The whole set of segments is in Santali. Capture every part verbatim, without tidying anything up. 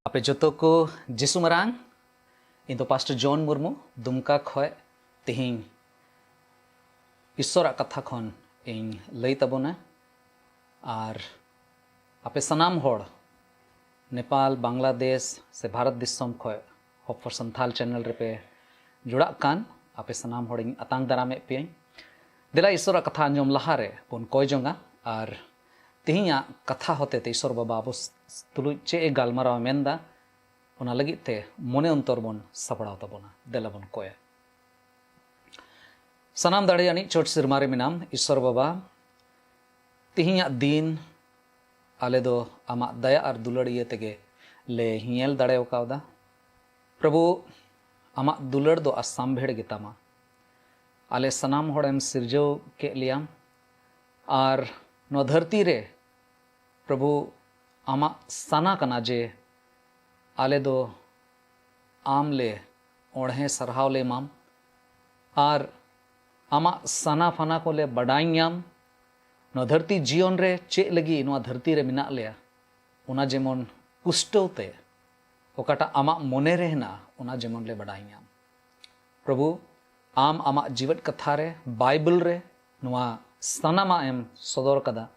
ᱟᱯᱮ ᱡᱚᱛᱚ ᱠᱚ ᱡᱤᱥᱩ ᱢᱟᱨᱟᱝ᱾ ᱤᱧ ᱫᱚ ᱯᱟᱥᱴᱚᱨ ᱡᱚᱱ ᱢᱩᱨᱢᱩ, ᱫᱩᱢᱠᱟ ᱠᱷᱚᱱ ᱛᱮᱦᱮᱧ ᱤᱥᱚᱨᱟᱜ ᱠᱟᱛᱷᱟ ᱠᱷᱚᱱ ᱤᱧ ᱞᱟᱹᱭ ᱛᱟᱵᱚᱱᱟ᱾ ᱟᱨ ᱟᱯᱮ ᱥᱟᱱᱟᱢ ᱦᱚᱲ ᱱᱮᱯᱟᱞ, ᱵᱟᱝᱞᱟᱫᱮᱥ ᱥᱮ ᱵᱷᱟᱨᱚᱛ ᱫᱤᱥᱚᱢ ᱠᱷᱚᱱ Hope for Santhal channel ᱨᱮᱯᱮ ᱡᱚᱲᱟᱜ ᱠᱟᱱ, ᱟᱯᱮ ᱥᱟᱱᱟᱢ ᱦᱚᱲᱤᱧ ᱟᱛᱟᱝ ᱫᱟᱨᱟᱢᱮᱫ ᱯᱮᱭᱟᱹᱧ᱾ ᱫᱮᱞᱟ ᱤᱥᱚᱨᱟᱜ ᱠᱟᱛᱷᱟ ᱟᱸᱡᱚᱢ ᱞᱟᱦᱟᱨᱮ ᱵᱚᱱ ᱠᱚᱭ ᱡᱚᱝᱟ ᱟᱨ ᱛᱮᱦᱮᱧᱟᱜ ᱠᱟᱛᱷᱟ ᱦᱚᱛᱮᱛᱮ ᱤᱥᱚᱨ ᱵᱟᱵᱟ ᱟᱵᱚ ᱛᱩᱞᱩᱡ ᱪᱮᱫ ᱮ ᱜᱟᱞᱢᱟᱨᱟᱣ ᱢᱮᱱᱫᱟ, ᱚᱱᱟ ᱞᱟᱹᱜᱤᱫ ᱛᱮ ᱢᱚᱱᱮ ᱚᱱᱛᱚᱨ ᱵᱚᱱ ᱥᱟᱯᱲᱟᱣ ᱛᱟᱵᱚᱱᱟ᱾ ᱫᱮᱞᱟ ᱵᱚᱱ ᱠᱚᱭᱟ᱾ ᱥᱟᱱᱟᱢ ᱫᱟᱲᱮᱭᱟᱱᱤᱡ ᱪᱚᱴ ᱥᱮᱨᱢᱟ ᱨᱮ ᱢᱮᱱᱟᱢ ᱤᱥᱚᱨ ᱵᱟᱵᱟ, ᱛᱮᱦᱮᱧᱟᱜ ᱫᱤᱱ ᱟᱞᱮ ᱫᱚ ᱟᱢᱟᱜ ᱫᱟᱭᱟ ᱟᱨ ᱫᱩᱞᱟᱹᱲ ᱤᱭᱟᱹ ᱛᱮᱜᱮ ᱞᱮ ᱧᱮᱞ ᱫᱟᱲᱮ ᱠᱟᱣᱫᱟ᱾ ᱯᱨᱚᱵᱷᱩ, ᱟᱢᱟᱜ ᱫᱩᱞᱟᱹᱲ ᱫᱚ ᱟᱥᱟᱢᱵᱷᱮᱲ ᱜᱮᱛᱟᱢᱟ᱾ ᱟᱞᱮ ᱥᱟᱱᱟᱢ ᱦᱚᱲᱮᱢ ᱥᱤᱨᱡᱟᱹᱣ ᱠᱮᱫ ᱞᱮᱭᱟᱢ ᱟᱨ ᱱᱚᱣᱟ ᱫᱷᱟᱹᱨᱛᱤ ᱨᱮ ᱯᱨᱚᱵᱷᱩ, ᱟᱢᱟᱜ ᱥᱟᱱᱟ ᱠᱟᱱᱟ ᱡᱮ ᱟᱞᱮ ᱫᱚ ᱟᱢ ᱞᱮ ᱚᱬᱦᱮ ᱥᱟᱨᱦᱟᱣ ᱞᱮ ᱮᱢᱟᱢ ᱟᱨ ᱟᱢᱟᱜ ᱥᱟᱱᱟ ᱯᱷᱟᱱᱟ ᱠᱚᱞᱮ ᱵᱟᱰᱟᱭ ᱧᱟᱢ᱾ ᱱᱚᱣᱟ ᱫᱷᱟᱹᱨᱛᱤ ᱡᱤᱭᱚᱱ ᱨᱮ ᱪᱮᱫ ᱞᱟᱹᱜᱤᱫ ᱱᱚᱣᱟ ᱫᱷᱟᱹᱨᱛᱤ ᱨᱮ ᱢᱮᱱᱟᱜ ᱞᱮᱭᱟ, ᱚᱱᱟ ᱡᱮᱢᱚᱱ ᱯᱩᱥᱴᱟᱹᱣ ᱛᱮ ᱚᱠᱟᱴᱟᱜ ᱟᱢᱟᱜ ᱢᱚᱱᱮ ᱨᱮ ᱦᱮᱱᱟᱜᱼᱟ, ᱚᱱᱟ ᱡᱮᱢᱚᱱ ᱞᱮ ᱵᱟᱰᱟᱭ ᱧᱟᱢ᱾ ᱯᱨᱚᱵᱷᱩ, ᱟᱢ ᱟᱢᱟᱜ ᱡᱤᱣᱮᱫ ᱠᱟᱛᱷᱟ ᱨᱮ, ᱵᱟᱭᱵᱮᱞ ᱨᱮ ᱱᱚᱣᱟ ᱥᱟᱱᱟᱢᱟᱜ ᱮᱢ ᱥᱚᱫᱚᱨ ᱠᱟᱫᱟ᱾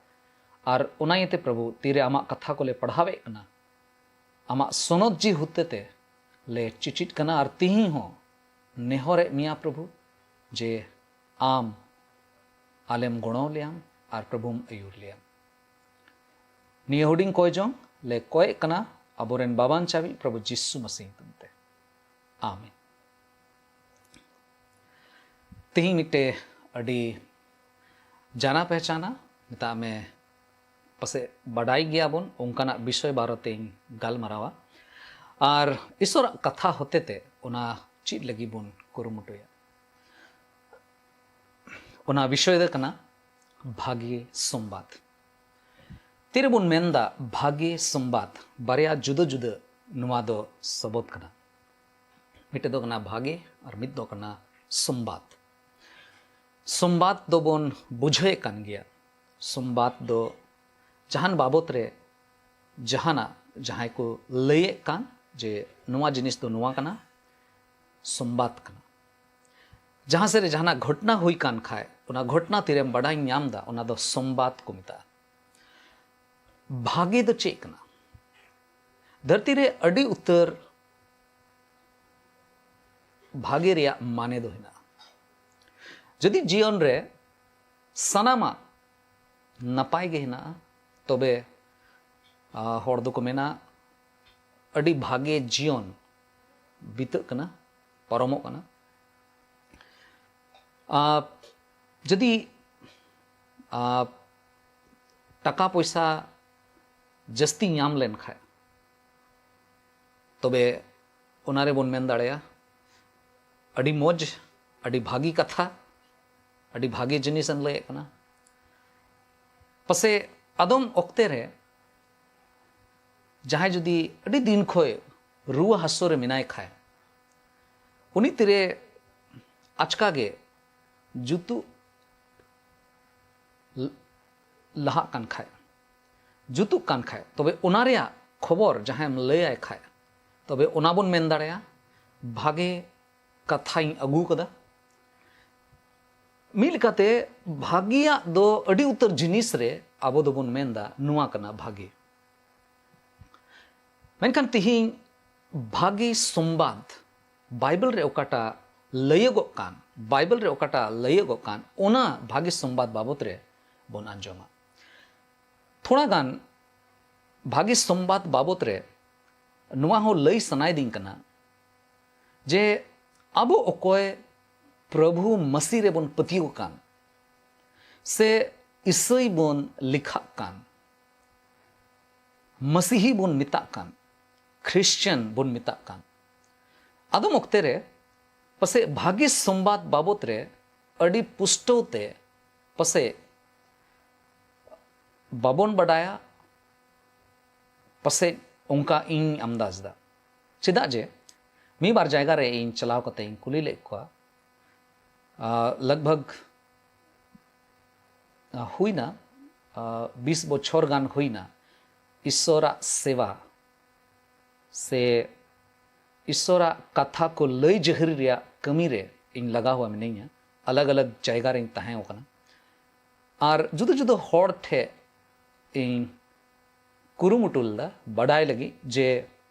ᱟᱨ ᱚᱱᱟ ᱤᱭᱟᱹᱛᱮ ᱯᱨᱚᱵᱷᱩ, ᱛᱤᱨᱮ ᱟᱢᱟᱜ ᱠᱟᱛᱷᱟ ᱠᱚᱞᱮ ᱯᱟᱲᱦᱟᱣᱮᱫ ᱠᱟᱱᱟ, ᱟᱢᱟᱜ ᱥᱚᱱᱚᱛ ᱡᱤᱣᱤ ᱦᱚᱛᱮᱛᱮ ᱞᱮ ᱪᱤᱪᱤᱫ ᱠᱟᱱᱟ᱾ ᱟᱨ ᱛᱤᱦᱤᱧ ᱦᱚᱸ ᱱᱮᱦᱚᱨᱮᱫ ᱢᱮᱭᱟ ᱯᱨᱚᱵᱷᱩ, ᱡᱮ ᱟᱢ ᱟᱞᱮᱢ ᱜᱚᱲᱚ ᱞᱮᱭᱟᱢ ᱟᱨ ᱯᱨᱚᱵᱷᱩᱢ ᱟᱹᱭᱩᱨ ᱞᱮᱭᱟᱢ᱾ ᱱᱤᱭᱟᱹ ᱦᱩᱰᱤᱧ ᱠᱚᱭ ᱡᱚᱝ ᱞᱮ ᱠᱚᱭᱮᱫ ᱠᱟᱱᱟ ᱟᱵᱚᱨᱮᱱ ᱵᱟᱵᱟᱱ ᱪᱟᱵᱤᱡ ᱯᱨᱚᱵᱷᱩ ᱡᱤᱥᱩ ᱢᱟᱥᱤ ᱧᱩᱛᱩᱢ ᱛᱮ, ᱟᱢᱮᱱ᱾ ᱛᱮᱦᱮᱧ ᱢᱤᱫᱴᱮᱡ ᱟᱹᱰᱤ ᱡᱟᱱᱟ ᱯᱮᱦᱪᱟᱱᱟ, ᱢᱮᱛᱟᱜ ᱢᱮ ᱯᱟᱥᱮᱡ ᱵᱟᱰᱟᱭ ᱜᱮᱭᱟᱵᱚᱱ, ᱚᱱᱠᱟᱱᱟᱜ ᱵᱤᱥᱚᱭ ᱵᱟᱨᱮᱛᱮᱧ ᱜᱟᱞᱢᱟᱨᱟᱣᱟ᱾ ᱟᱨ ᱤᱥᱚᱨᱟᱜ ᱠᱟᱛᱷᱟ ᱦᱚᱛᱮᱛᱮ ᱚᱱᱟ ᱪᱮᱫ ᱞᱟᱹᱜᱤᱫ ᱵᱚᱱ ᱠᱩᱨᱩᱢᱩᱴᱩᱭᱟ᱾ ᱚᱱᱟ ᱵᱤᱥᱚᱭ ᱫᱚ ᱠᱟᱱᱟ ᱵᱷᱟᱜᱮ ᱥᱚᱢᱵᱟᱫ᱾ ᱛᱤᱨᱮᱵᱚᱱ ᱢᱮᱱᱫᱟ ᱵᱷᱟᱜᱮ ᱥᱚᱢᱵᱟᱫ, ᱵᱟᱨᱭᱟ ᱡᱩᱫᱟᱹ ᱡᱩᱫᱟᱹ ᱱᱚᱣᱟ ᱫᱚ ᱥᱚᱵᱚᱫ ᱠᱟᱱᱟ᱾ ᱢᱤᱫᱴᱮᱡ ᱫᱚ ᱠᱟᱱᱟ ᱵᱷᱟᱜᱮ ᱟᱨ ᱢᱤᱫ ᱫᱚ ᱠᱟᱱᱟ ᱥᱚᱢᱵᱟᱫ᱾ ᱥᱚᱢᱵᱟᱫ ᱫᱚᱵᱚᱱ ᱵᱩᱡᱷᱟᱹᱣᱮᱫ ᱠᱟᱱ ᱜᱮᱭᱟ᱾ ᱥᱚᱢᱵᱟᱫ ᱫᱚ ᱡᱟᱦᱟᱱ ᱵᱟᱵᱚᱛ ᱨᱮ ᱡᱟᱦᱟᱱᱟᱜ ᱡᱟᱦᱟᱸᱭ ᱠᱚ ᱞᱟᱹᱭᱮᱫ ᱠᱟᱱ ᱡᱮ ᱱᱚᱣᱟ ᱡᱤᱱᱤᱥ ᱫᱚ ᱱᱚᱣᱟ ᱠᱟᱱᱟ, ᱥᱚᱢᱵᱟᱫ ᱠᱟᱱᱟ᱾ ᱡᱟᱦᱟᱸ ᱥᱮᱫ ᱨᱮ ᱡᱟᱦᱟᱱᱟᱜ ᱜᱷᱚᱴᱱᱟ ᱦᱩᱭ ᱠᱟᱱ ᱠᱷᱟᱡ, ᱚᱱᱟ ᱜᱷᱚᱴᱱᱟ ᱛᱤᱨᱮᱢ ᱵᱟᱰᱟᱭ ᱧᱟᱢ ᱮᱫᱟ, ᱚᱱᱟ ᱫᱚ ᱥᱚᱢᱵᱟᱫ ᱠᱚ ᱢᱮᱛᱟᱜᱼᱟ᱾ ᱵᱷᱟᱜᱮ ᱫᱚ ᱪᱮᱫ ᱠᱟᱱᱟ? ᱫᱷᱟᱹᱨᱛᱤ ᱨᱮ ᱟᱹᱰᱤ ᱩᱛᱟᱹᱨ ᱵᱷᱟᱜᱮ ᱨᱮᱭᱟᱜ ᱢᱟᱱᱮ ᱫᱚ ᱦᱮᱱᱟᱜᱼᱟ᱾ ᱡᱩᱫᱤ ᱡᱤᱭᱚᱱ ᱨᱮ ᱥᱟᱱᱟᱢᱟᱜ ᱱᱟᱯᱟᱭ ᱜᱮ ᱦᱮᱱᱟᱜᱼᱟ, ᱛᱚᱵᱮ, ᱟ, ᱦᱚᱲ ᱫᱚᱠᱚ ᱢᱮᱱᱟ, "ᱟᱹᱰᱤ ᱵᱷᱟᱜᱮ ᱡᱤᱭᱚᱱ ᱵᱤᱛᱟᱹᱜ ᱠᱟᱱᱟ, ᱯᱟᱨᱚᱢᱚᱜ ᱠᱟᱱᱟ᱾" ᱟ, ᱡᱩᱫᱤ, ᱟ, ᱴᱟᱠᱟ ᱯᱚᱭᱥᱟ ᱡᱟᱹᱥᱛᱤ ᱧᱟᱢ ᱞᱮᱱ ᱠᱷᱟᱡ, ᱛᱚᱵᱮ ᱚᱱᱟ ᱨᱮᱵᱚᱱ ᱢᱮᱱ ᱫᱟᱲᱮᱭᱟᱜᱼᱟ, "ᱟᱹᱰᱤ ᱢᱚᱡᱽ, ᱟᱹᱰᱤ ᱵᱷᱟᱹᱜᱤ ᱠᱟᱛᱷᱟ, ᱟᱹᱰᱤ ᱵᱷᱟᱹᱜᱤ ᱡᱤᱱᱤᱥ ᱮᱢ ᱞᱟᱹᱭᱮᱫ ᱠᱟᱱᱟ᱾" ᱯᱟᱥᱮ ᱟᱫᱚᱢ ᱚᱠᱛᱮ ᱨᱮ ᱡᱟᱦᱟᱸᱭ ᱡᱩᱫᱤ ᱟᱹᱰᱤ ᱫᱤᱱ ᱠᱷᱚᱡ ᱨᱩᱣᱟᱹ ᱦᱟᱹᱥᱩ ᱨᱮ ᱢᱮᱱᱟᱭ ᱠᱷᱟᱡ, ᱩᱱᱤ ᱛᱤᱨᱮ ᱟᱪᱠᱟ ᱜᱮ ᱡᱩᱛᱩᱜ ᱞᱟᱦᱟᱜ ᱠᱟᱱ ᱠᱷᱟᱡ, ᱡᱩᱛᱩᱜ ᱠᱟᱱ ᱠᱷᱟᱡ, ᱛᱚᱵᱮ ᱚᱱᱟ ᱨᱮᱭᱟᱜ ᱠᱷᱚᱵᱚᱨ ᱡᱟᱦᱟᱸᱭᱮᱢ ᱞᱟᱹᱭᱟᱭ ᱠᱷᱟᱡ, ᱛᱚᱵᱮ ᱚᱱᱟ ᱵᱚᱱ ᱢᱮᱱ ᱫᱟᱲᱮᱭᱟᱜᱼᱟ ᱵᱷᱟᱜᱮ ᱠᱟᱛᱷᱟᱧ ᱟᱹᱜᱩ ᱠᱟᱫᱟ᱾ ᱢᱤᱫ ᱞᱮᱠᱟᱛᱮ ᱵᱷᱟᱹᱜᱤᱭᱟᱜ ᱫᱚ ᱟᱹᱰᱤ ᱩᱛᱟᱹᱨ ᱡᱤᱱᱤᱥ ᱨᱮ ᱟᱵᱚ ᱫᱚᱵᱚᱱ ᱢᱮᱱᱫᱟ ᱱᱚᱣᱟ ᱠᱟᱱᱟ ᱵᱷᱟᱹᱜᱤ᱾ ᱢᱮᱱᱠᱷᱟᱱ ᱛᱤᱦᱤᱧ ᱵᱷᱟᱹᱜᱤ ᱥᱚᱢᱵᱟᱫ, ᱵᱟᱭᱵᱮᱞ ᱨᱮ ᱚᱠᱟᱴᱟᱜ ᱞᱟᱹᱭᱟᱹᱜᱚᱜ ᱠᱟᱱ, ᱵᱟᱭᱵᱮᱞ ᱨᱮ ᱚᱠᱟᱴᱟᱜ ᱞᱟᱹᱭᱟᱹᱜᱚᱜ ᱠᱟᱱ, ᱚᱱᱟ ᱵᱷᱟᱹᱜᱤ ᱥᱚᱢᱵᱟᱫ ᱵᱟᱵᱚᱛ ᱨᱮ ᱵᱚᱱ ᱟᱸᱡᱚᱢᱟ᱾ ᱛᱷᱚᱲᱟ ᱜᱟᱱ ᱵᱷᱟᱹᱜᱤ ᱥᱚᱢᱵᱟᱫ ᱵᱟᱵᱚᱛ ᱨᱮ ᱱᱚᱣᱟ ᱦᱚᱸ ᱞᱟᱹᱭ ᱥᱟᱱᱟᱭᱮᱫᱤᱧ ᱠᱟᱱᱟ ᱡᱮ ᱟᱵᱚ ᱚᱠᱚᱭ ᱯᱨᱚᱵᱷᱩ ᱢᱟᱹᱥᱤ ᱨᱮᱵᱚᱱ ᱯᱟᱹᱛᱭᱟᱹᱣ ᱟᱠᱟᱱ ᱥᱮ ᱤᱥᱟᱹᱭ ᱵᱚᱱ ᱞᱮᱠᱷᱟᱜ ᱠᱟᱱ, ᱢᱟᱹᱥᱤᱦᱤ ᱵᱚᱱ ᱢᱮᱛᱟᱜ ᱠᱟᱱ, ᱠᱷᱨᱤᱥᱪᱟᱱ ᱵᱚᱱ ᱢᱮᱛᱟᱜ ᱠᱟᱱ, ᱟᱫᱚᱢ ᱚᱠᱛᱮ ᱨᱮ ᱯᱟᱥᱮᱡ ᱵᱷᱟᱹᱜᱤ ᱥᱚᱢᱵᱟᱫ ᱵᱟᱵᱚᱛ ᱨᱮ ᱟᱹᱰᱤ ᱯᱩᱥᱴᱟᱹᱣ ᱛᱮ ᱯᱟᱥᱮᱡ ᱵᱟᱵᱚᱱ ᱵᱟᱰᱟᱭᱟ, ᱯᱟᱥᱮᱡ ᱚᱱᱠᱟ ᱤᱧ ᱟᱢᱫᱟᱡᱽ ᱫᱟ᱾ ᱪᱮᱫᱟᱜ ᱡᱮ ᱢᱤᱫ ᱵᱟᱨ ᱡᱟᱭᱜᱟ ᱨᱮ ᱤᱧ ᱪᱟᱞᱟᱣ ᱠᱟᱛᱮ ᱤᱧ ᱠᱩᱞᱤ ᱞᱮᱫ ᱠᱚᱣᱟ, ᱟ, ᱞᱟᱜᱽ ᱵᱷᱟᱜᱽ, ᱟ, ᱦᱩᱭᱱᱟ, ᱟ, ᱵᱤᱥ ᱵᱚᱪᱷᱚᱨ ᱜᱟᱱ ᱦᱩᱭᱱᱟ, ᱤᱥᱥᱚᱨᱟᱜ ᱥᱮᱵᱟ ᱥᱮ ᱤᱥᱥᱚᱨᱟᱜ ᱠᱟᱛᱷᱟ ᱠᱚ ᱞᱟᱹᱭ ᱡᱟᱹᱦᱤᱨ ᱨᱮᱭᱟᱜ ᱠᱟᱹᱢᱤ ᱨᱮ ᱤᱧ ᱞᱟᱜᱟᱣᱟ ᱢᱤᱱᱟᱹᱧᱟ᱾ ᱟᱞᱟᱜᱽ ᱟᱞᱟᱜᱽ ᱡᱟᱭᱜᱟ ᱨᱮᱧ ᱛᱟᱦᱮᱸ ᱟᱠᱟᱱᱟ᱾ ᱟᱨ ᱡᱩᱫᱟᱹ ᱡᱩᱫᱟᱹ ᱦᱚᱲ ᱴᱷᱮᱱ ᱤᱧ ᱠᱩᱨᱩᱢᱩᱴᱩ ᱞᱮᱫᱟ ᱵᱟᱰᱟᱭ ᱞᱟᱹᱜᱤᱫ ᱡᱮ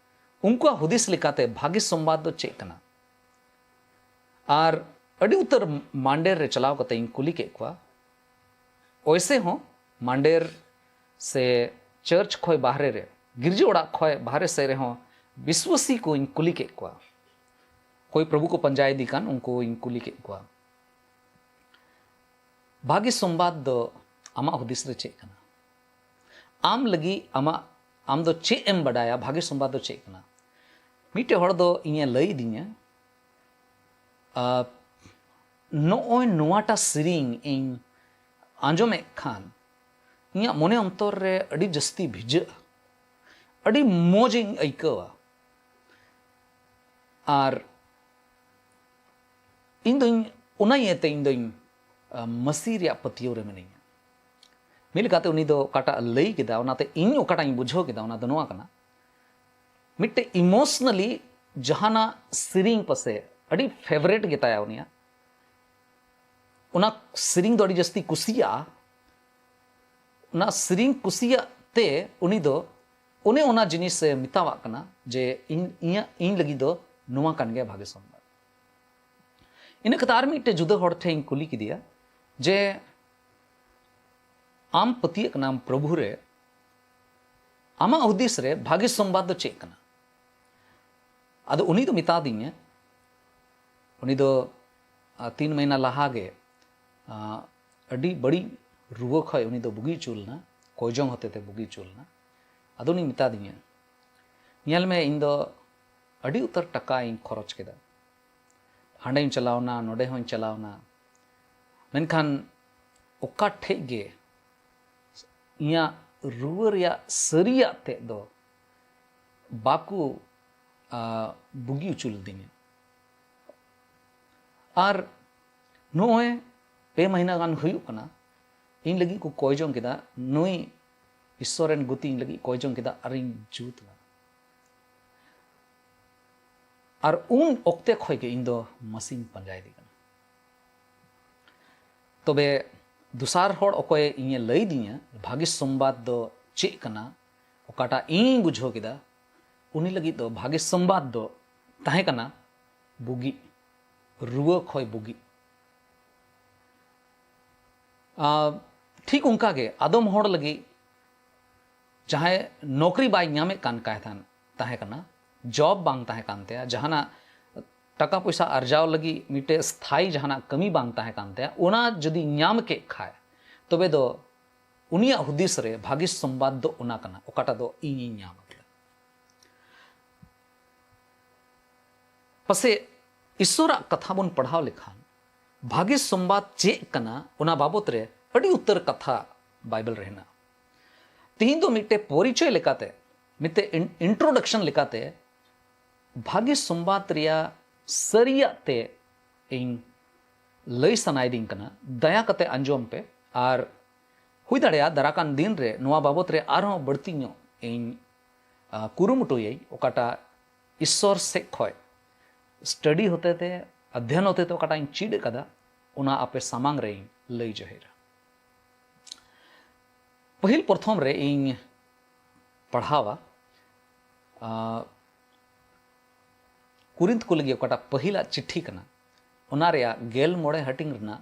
ᱩᱱᱠᱩᱣᱟᱜ ᱦᱩᱫᱤᱥ ᱞᱮᱠᱟᱛᱮ ᱵᱷᱟᱜᱮ ᱥᱚᱢᱵᱟᱫ ᱫᱚ ᱪᱮᱫ ᱠᱟᱱᱟ᱾ ᱟᱨ ᱟᱹᱰᱤ ᱩᱛᱟᱹᱨ ᱢᱟᱱᱰᱮᱨ ᱨᱮ ᱪᱟᱞᱟᱣ ᱠᱟᱛᱮ ᱤᱧ ᱠᱩᱞᱤ ᱠᱮᱫ ᱠᱚᱣᱟ᱾ ᱚᱭᱥᱮ ᱦᱚᱸ ᱢᱟᱱᱰᱮᱨ ᱥᱮ ᱪᱟᱨᱪ ᱠᱷᱚᱱ ᱵᱟᱦᱨᱮ ᱨᱮ, ᱜᱤᱨᱡᱟᱹ ᱚᱲᱟᱜ ᱠᱷᱚᱱ ᱵᱟᱦᱨᱮ ᱥᱮᱫ ᱨᱮᱦᱚᱸ ᱵᱤᱥᱣᱟᱹᱥᱤ ᱠᱚᱧ ᱠᱩᱞᱤ ᱠᱮᱫ ᱠᱚᱣᱟ᱾ ᱚᱠᱚᱭ ᱯᱨᱚᱵᱷᱩ ᱠᱚ ᱯᱟᱸᱡᱟᱭᱮᱫᱮ ᱠᱟᱱ, ᱩᱱᱠᱩᱧ ᱠᱩᱞᱤ ᱠᱮᱫ ᱠᱚᱣᱟ᱾ ᱵᱷᱟᱜᱮ ᱥᱚᱢᱵᱟᱫ ᱫᱚ ᱟᱢᱟᱜ ᱦᱩᱫᱤᱥ ᱨᱮ ᱪᱮᱫ ᱠᱟᱱᱟ? ᱟᱢ ᱞᱟᱹᱜᱤᱫ ᱟᱢᱟᱜ, ᱟᱢ ᱫᱚ ᱪᱮᱫ ᱮᱢ ᱵᱟᱰᱟᱭᱟ? ᱵᱷᱟᱜᱮ ᱥᱚᱢᱵᱟᱫ ᱫᱚ ᱪᱮᱫ ᱠᱟᱱᱟ? ᱢᱤᱫᱴᱮᱡ ᱦᱚᱲ ᱫᱚ ᱤᱧᱮ ᱞᱟᱹᱭ ᱟᱹᱫᱤᱧᱟ, ᱟᱨ ᱱᱚᱜᱼᱚᱭ ᱱᱚᱣᱟᱴᱟ ᱥᱮᱨᱮᱧ ᱤᱧ ᱟᱸᱡᱚᱢᱮᱫ ᱠᱷᱟᱱ ᱤᱧᱟᱹᱜ ᱢᱚᱱᱮ ᱚᱱᱛᱚᱨ ᱨᱮ ᱟᱹᱰᱤ ᱡᱟᱹᱥᱛᱤ ᱵᱷᱤᱡᱟᱹᱜᱼᱟ, ᱟᱹᱰᱤ ᱢᱚᱡᱽ ᱤᱧ ᱟᱹᱭᱠᱟᱹᱣᱟ᱾ ᱟᱨ ᱤᱧ ᱫᱚᱧ, ᱚᱱᱟ ᱤᱭᱟᱹᱛᱮ ᱤᱧ ᱫᱚᱧ, ᱟ, ᱢᱟᱹᱥᱤ ᱨᱮᱭᱟᱜ ᱯᱟᱹᱛᱭᱟᱹᱣ ᱨᱮ ᱢᱤᱱᱟᱹᱧᱟ᱾ ᱢᱤᱫ ᱞᱮᱠᱟᱛᱮ ᱩᱱᱤ ᱫᱚ ᱚᱠᱟᱴᱟᱜ ᱞᱟᱹᱭ ᱠᱮᱫᱟ, ᱚᱱᱟᱛᱮ ᱤᱧ ᱚᱠᱟᱴᱟᱜ ᱤᱧ ᱵᱩᱡᱷᱟᱹᱣ ᱠᱮᱫᱟ, ᱚᱱᱟ ᱫᱚ ᱱᱚᱣᱟ ᱠᱟᱱᱟ, ᱢᱤᱫᱴᱮᱡ emotionally ᱡᱟᱦᱟᱱᱟᱜ ᱥᱮᱨᱮᱧ ᱯᱟᱥᱮ ᱟᱹᱰᱤ favourite ᱜᱮᱛᱟᱭᱟ ᱩᱱᱤᱭᱟᱜ, ᱚᱱᱟ ᱥᱮᱨᱮᱧ ᱫᱚ ᱟᱹᱰᱤ ᱡᱟᱹᱥᱛᱤ ᱠᱩᱥᱤᱭᱟᱜᱼᱟ᱾ ᱚᱱᱟ ᱥᱮᱨᱮᱧ ᱠᱩᱥᱤᱭᱟᱜ ᱛᱮ ᱩᱱᱤ ᱫᱚ ᱚᱱᱮ ᱚᱱᱟ ᱡᱤᱱᱤᱥ ᱮ ᱢᱮᱛᱟᱣᱟᱜ ᱠᱟᱱᱟ ᱡᱮ ᱤᱧ, ᱤᱧᱟᱹᱜ, ᱤᱧ ᱞᱟᱹᱜᱤᱫ ᱫᱚ ᱱᱚᱣᱟ ᱠᱟᱱ ᱜᱮᱭᱟ ᱵᱷᱟᱜᱮ ᱥᱚᱢᱵᱟᱫ᱾ ᱤᱱᱟᱹ ᱠᱟᱛᱮ ᱟᱨ ᱢᱤᱫᱴᱮᱡ ᱡᱩᱫᱟᱹ ᱦᱚᱲ ᱴᱷᱮᱱ ᱤᱧ ᱠᱩᱞᱤ ᱠᱮᱫᱮᱭᱟ ᱡᱮ, "ᱟᱢ ᱯᱟᱹᱛᱭᱟᱹᱜ ᱠᱟᱱᱟᱢ ᱯᱨᱚᱵᱷᱩ ᱨᱮ, ᱟᱢᱟᱜ ᱦᱩᱫᱤᱥ ᱨᱮ ᱵᱷᱟᱜᱮ ᱥᱚᱢᱵᱟᱫ ᱫᱚ ᱪᱮᱫ ᱠᱟᱱᱟ?" ᱟᱫᱚ ᱩᱱᱤ ᱫᱚ ᱢᱮᱛᱟᱫᱤᱧᱟ, ᱩᱱᱤ ᱫᱚ, ᱟ, ᱛᱤᱱ ᱢᱟᱹᱦᱱᱟᱹ ᱞᱟᱦᱟ ᱜᱮ, ᱟ, ᱟᱹᱰᱤ ᱵᱟᱹᱲᱤᱡ ᱨᱩᱣᱟᱹ ᱠᱷᱚᱡ ᱩᱱᱤ ᱫᱚ ᱵᱩᱜᱤ ᱦᱚᱪᱚ ᱞᱮᱱᱟ, ᱠᱚᱭᱡᱚᱝ ᱦᱚᱛᱮᱛᱮ ᱵᱩᱜᱤ ᱦᱚᱪᱚ ᱞᱮᱱᱟ᱾ ᱟᱫᱚ ᱩᱱᱤ ᱢᱮᱛᱟᱫᱤᱧᱟ, "ᱧᱮᱞ ᱢᱮ, ᱤᱧ ᱫᱚ ᱟᱹᱰᱤ ᱩᱛᱟᱹᱨ ᱴᱟᱠᱟᱧ ᱠᱷᱚᱨᱚᱪ ᱠᱮᱫᱟ, ᱦᱟᱸᱰᱮᱧ ᱪᱟᱞᱟᱣᱱᱟ, ᱱᱚᱰᱮ ᱦᱚᱸᱧ ᱪᱟᱞᱟᱣᱱᱟ, ᱢᱮᱱᱠᱷᱟᱱ ᱚᱠᱟ ᱴᱷᱮᱡ ᱜᱮ ᱤᱧᱟᱹᱜ ᱨᱩᱣᱟᱹ ᱨᱮᱭᱟᱜ ᱥᱟᱹᱨᱤᱭᱟᱜ ᱛᱮᱫ ᱫᱚ ᱵᱟᱠᱚ, ᱟ, ᱵᱩᱜᱤ ᱦᱚᱪᱚ ᱞᱤᱫᱤᱧᱟ᱾ ᱟᱨ ᱱᱚᱜᱼᱚᱭ ᱯᱮ ᱢᱟᱹᱦᱱᱟᱹ ᱜᱟᱱ ᱦᱩᱭᱩᱜ ᱠᱟᱱᱟ, ᱤᱧ ᱞᱟᱹᱜᱤᱫ ᱠᱚ ᱠᱚᱭ ᱡᱚᱝ ᱠᱮᱫᱟ, ᱱᱩᱭ ᱤᱥᱥᱚᱨ ᱨᱮᱱ ᱜᱩᱛᱤ ᱤᱧ ᱞᱟᱹᱜᱤᱫ ᱠᱚᱭ ᱡᱚᱝ ᱠᱮᱫᱟ ᱟᱨᱤᱧ ᱡᱩᱛ ᱞᱮᱱᱟ᱾ ᱟᱨ ᱩᱱ ᱚᱠᱛᱮ ᱠᱷᱚᱱ ᱜᱮ ᱤᱧ ᱫᱚ ᱢᱟᱹᱥᱤᱧ ᱯᱟᱸᱡᱟᱭᱮᱫᱮ ᱠᱟᱱᱟ᱾ ᱛᱚᱵᱮ ᱫᱚᱥᱟᱨ ᱦᱚᱲ ᱚᱠᱚᱭᱮ ᱤᱧᱮ ᱞᱟᱹᱭᱫᱤᱧᱟ ᱵᱷᱟᱹᱜᱤ ᱥᱚᱢᱵᱟᱫ ᱫᱚ ᱪᱮᱫ ᱠᱟᱱᱟ, ᱚᱠᱟᱴᱟᱜ ᱤᱧᱤᱧ ᱵᱩᱡᱷᱟᱹᱣ ᱠᱮᱫᱟ, ᱩᱱᱤ ᱞᱟᱹᱜᱤᱫ ᱫᱚ ᱵᱷᱟᱹᱜᱤ ᱥᱚᱢᱵᱟᱫ ᱫᱚ ᱛᱟᱦᱮᱸ ᱠᱟᱱᱟ ᱵᱩᱜᱤ, ᱨᱩᱣᱟᱹ ᱠᱷᱚᱭ ᱵᱩᱜᱤ᱾ ᱟᱨ ᱴᱷᱤᱠ ᱚᱱᱠᱟᱜᱮ ᱟᱫᱚᱢ ᱦᱚᱲ ᱞᱟᱹᱜᱤᱫ ᱡᱟᱦᱟᱸᱭ ᱱᱚᱠᱨᱤ ᱵᱟᱭ ᱧᱟᱢᱮᱫ ᱠᱟᱱ ᱠᱟᱭ ᱛᱟᱦᱮᱸᱱ, ᱛᱟᱦᱮᱸ ᱠᱟᱱᱟ, ᱡᱚᱵ ᱵᱟᱝ ᱛᱟᱦᱮᱸ ᱠᱟᱱ ᱛᱟᱭᱟ, ᱡᱟᱦᱟᱱᱟᱜ ᱴᱟᱠᱟ ᱯᱚᱭᱥᱟ ᱟᱨᱡᱟᱣ ᱞᱟᱹᱜᱤᱫ ᱢᱤᱫᱴᱮᱡ ᱥᱛᱷᱟᱭᱤ ᱡᱟᱦᱟᱱᱟᱜ ᱠᱟᱹᱢᱤ ᱵᱟᱝ ᱛᱟᱦᱮᱸ ᱠᱟᱱ ᱛᱟᱭᱟ, ᱚᱱᱟ ᱡᱩᱫᱤ ᱧᱟᱢ ᱠᱮᱫ ᱠᱷᱟᱭ, ᱛᱚᱵᱮ ᱫᱚ ᱩᱱᱤᱭᱟᱜ ᱦᱩᱫᱤᱥ ᱨᱮ ᱵᱷᱟᱹᱜᱤ ᱥᱚᱢᱵᱟᱫ ᱫᱚ ᱚᱱᱟ ᱠᱟᱱᱟ, ᱚᱠᱟᱴᱟᱜ ᱫᱚ ᱤᱧᱤᱧ ᱧᱟᱢ ᱠᱮᱫᱟ᱾ ᱯᱟᱥᱮᱡ ᱤᱥᱥᱚᱨᱟᱜ ᱠᱟᱛᱷᱟ ᱵᱚᱱ ᱯᱟᱲᱦᱟᱣ ᱞᱮᱠᱷᱟᱱ ᱵᱷᱟᱹᱜᱤ ᱥᱚᱢᱵᱟᱫ ᱪᱮᱫ ᱠᱟᱱᱟ, ᱚᱱᱟ ᱵᱟᱵᱚᱛ ᱨᱮ ᱟᱹᱰᱤ ᱩᱛᱟᱹᱨ ᱠᱟᱛᱷᱟ ᱵᱟᱭᱵᱮᱞ ᱨᱮ ᱦᱮᱱᱟᱜᱼᱟ᱾ ᱛᱮᱦᱮᱧ ᱫᱚ ᱢᱤᱫᱴᱮᱡ ᱯᱚᱨᱤᱪᱚᱭ ᱞᱮᱠᱟᱛᱮ, ᱢᱤᱫᱴᱮᱡ ᱤᱱ-, ᱤᱱᱴᱨᱳᱰᱟᱠᱥᱚᱱ ᱞᱮᱠᱟᱛᱮ ᱵᱷᱟᱹᱜᱤ ᱥᱚᱢᱵᱟᱫ ᱨᱮᱭᱟᱜ ᱥᱟᱹᱨᱤᱭᱟᱜ ᱛᱮ ᱤᱧ ᱞᱟᱹᱭ ᱥᱟᱱᱟᱭᱮᱫᱤᱧ ᱠᱟᱱᱟ᱾ ᱫᱟᱭᱟ ᱠᱟᱛᱮ ᱟᱸᱡᱚᱢ ᱯᱮ, ᱟᱨ ᱦᱩᱭ ᱫᱟᱲᱮᱭᱟᱜᱼᱟ ᱫᱟᱨᱟᱠᱟᱱ ᱫᱤᱱ ᱨᱮ ᱱᱚᱣᱟ ᱵᱟᱵᱚᱛ ᱨᱮ ᱟᱨᱦᱚᱸ ᱵᱟᱹᱲᱛᱤ ᱧᱚᱜ ᱤᱧ, ᱟ, ᱠᱩᱨᱩᱢᱩᱴᱩᱭᱟᱹᱧ, ᱚᱠᱟᱴᱟᱜ ᱤᱥᱥᱚᱨ ᱥᱮᱫ ᱠᱷᱚᱡ ᱥᱴᱟᱰᱤ ᱦᱚᱛᱮᱛᱮ, ᱚᱫᱷᱭᱚᱱ ᱦᱚᱛᱮᱛᱮ ᱚᱠᱟᱴᱟᱜ ᱤᱧ ᱪᱮᱫ ᱟᱠᱟᱫᱟ, ᱚᱱᱟ ᱟᱯᱮ ᱥᱟᱢᱟᱝ ᱨᱮᱧ ᱞᱟᱹᱭ ᱡᱟᱹᱦᱤᱨᱟ᱾ ᱯᱟᱹᱦᱤᱞ ᱯᱨᱚᱛᱷᱚᱢ ᱨᱮ ᱤᱧ ᱯᱟᱲᱦᱟᱣᱟ, ᱟ, ᱠᱩᱨᱤᱱᱛ ᱠᱚ ᱞᱟᱹᱜᱤᱫ ᱚᱠᱟᱴᱟᱜ ᱯᱟᱹᱦᱤᱞᱟᱜ ᱪᱤᱴᱷᱤ ᱠᱟᱱᱟ, ᱚᱱᱟ ᱨᱮᱭᱟᱜ ᱜᱮᱞ ᱢᱚᱬᱮ ᱦᱟᱹᱴᱤᱧ ᱨᱮᱱᱟᱜ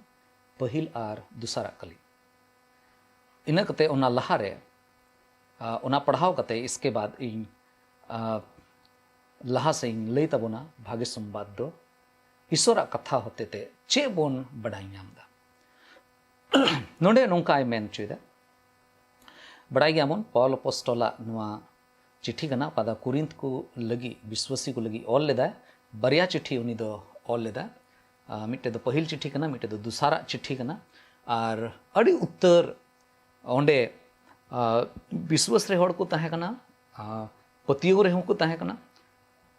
ᱯᱟᱹᱦᱤᱞ ᱟᱨ ᱫᱚᱥᱟᱨᱟᱜ ᱠᱟᱹᱞᱤ᱾ ᱤᱱᱟᱹ ᱠᱟᱛᱮ ᱚᱱᱟ ᱞᱟᱦᱟᱨᱮ, ᱟ, ᱚᱱᱟ ᱯᱟᱲᱦᱟᱣ ᱠᱟᱛᱮ ᱤᱥᱠᱮ ᱵᱟᱫ ᱤᱧ, ᱟ, ᱞᱟᱦᱟ ᱥᱮᱫ ᱤᱧ ᱞᱟᱹᱭ ᱛᱟᱵᱚᱱᱟ ᱵᱷᱟᱜᱮ ᱥᱚᱢᱵᱟᱫ ᱫᱚ ᱤᱥᱚᱨᱟᱜ ᱠᱟᱛᱷᱟ ᱦᱚᱛᱮᱛᱮ ᱪᱮᱫ ᱵᱚᱱ ᱵᱟᱰᱟᱭ ᱧᱟᱢ ᱮᱫᱟ᱾ ᱱᱚᱰᱮ ᱱᱚᱝᱠᱟᱭ ᱢᱮᱱ ᱦᱚᱪᱚᱭᱮᱫᱟ, ᱵᱟᱰᱟᱭ ᱜᱮᱭᱟᱵᱚᱱ ᱯᱚᱞ ᱟᱯᱚᱥᱴᱚᱞᱟᱜ ᱱᱚᱣᱟ ᱪᱤᱴᱷᱤ ᱠᱟᱱᱟ, ᱚᱠᱟ ᱫᱚ ᱠᱩᱨᱤᱱᱛ ᱠᱚ ᱞᱟᱹᱜᱤᱫ, ᱵᱤᱥᱣᱟᱥᱤ ᱠᱚ ᱞᱟᱹᱜᱤᱫ ᱚᱞ ᱞᱮᱫᱟᱭ᱾ ᱵᱟᱨᱭᱟ ᱪᱤᱴᱷᱤ ᱩᱱᱤ ᱫᱚ ᱚᱞ ᱞᱮᱫᱟ᱾ ᱟ, ᱢᱤᱫᱴᱮᱡ ᱫᱚ ᱯᱟᱹᱦᱤᱞ ᱪᱤᱴᱷᱤ ᱠᱟᱱᱟ, ᱢᱤᱫᱴᱮᱡ ᱫᱚ ᱫᱚᱥᱟᱨᱟᱜ ᱪᱤᱴᱷᱤ ᱠᱟᱱᱟ᱾ ᱟᱨ ᱟᱹᱰᱤ ᱩᱛᱟᱹᱨ ᱚᱸᱰᱮ, ᱟ, ᱵᱤᱥᱣᱟᱥ ᱨᱮ ᱦᱚᱲ ᱠᱚ ᱛᱟᱦᱮᱸ ᱠᱟᱱᱟ, ᱟ, ᱯᱟᱹᱛᱭᱟᱹᱣ ᱨᱮᱦᱚᱸ ᱠᱚ ᱛᱟᱦᱮᱸ ᱠᱟᱱᱟ᱾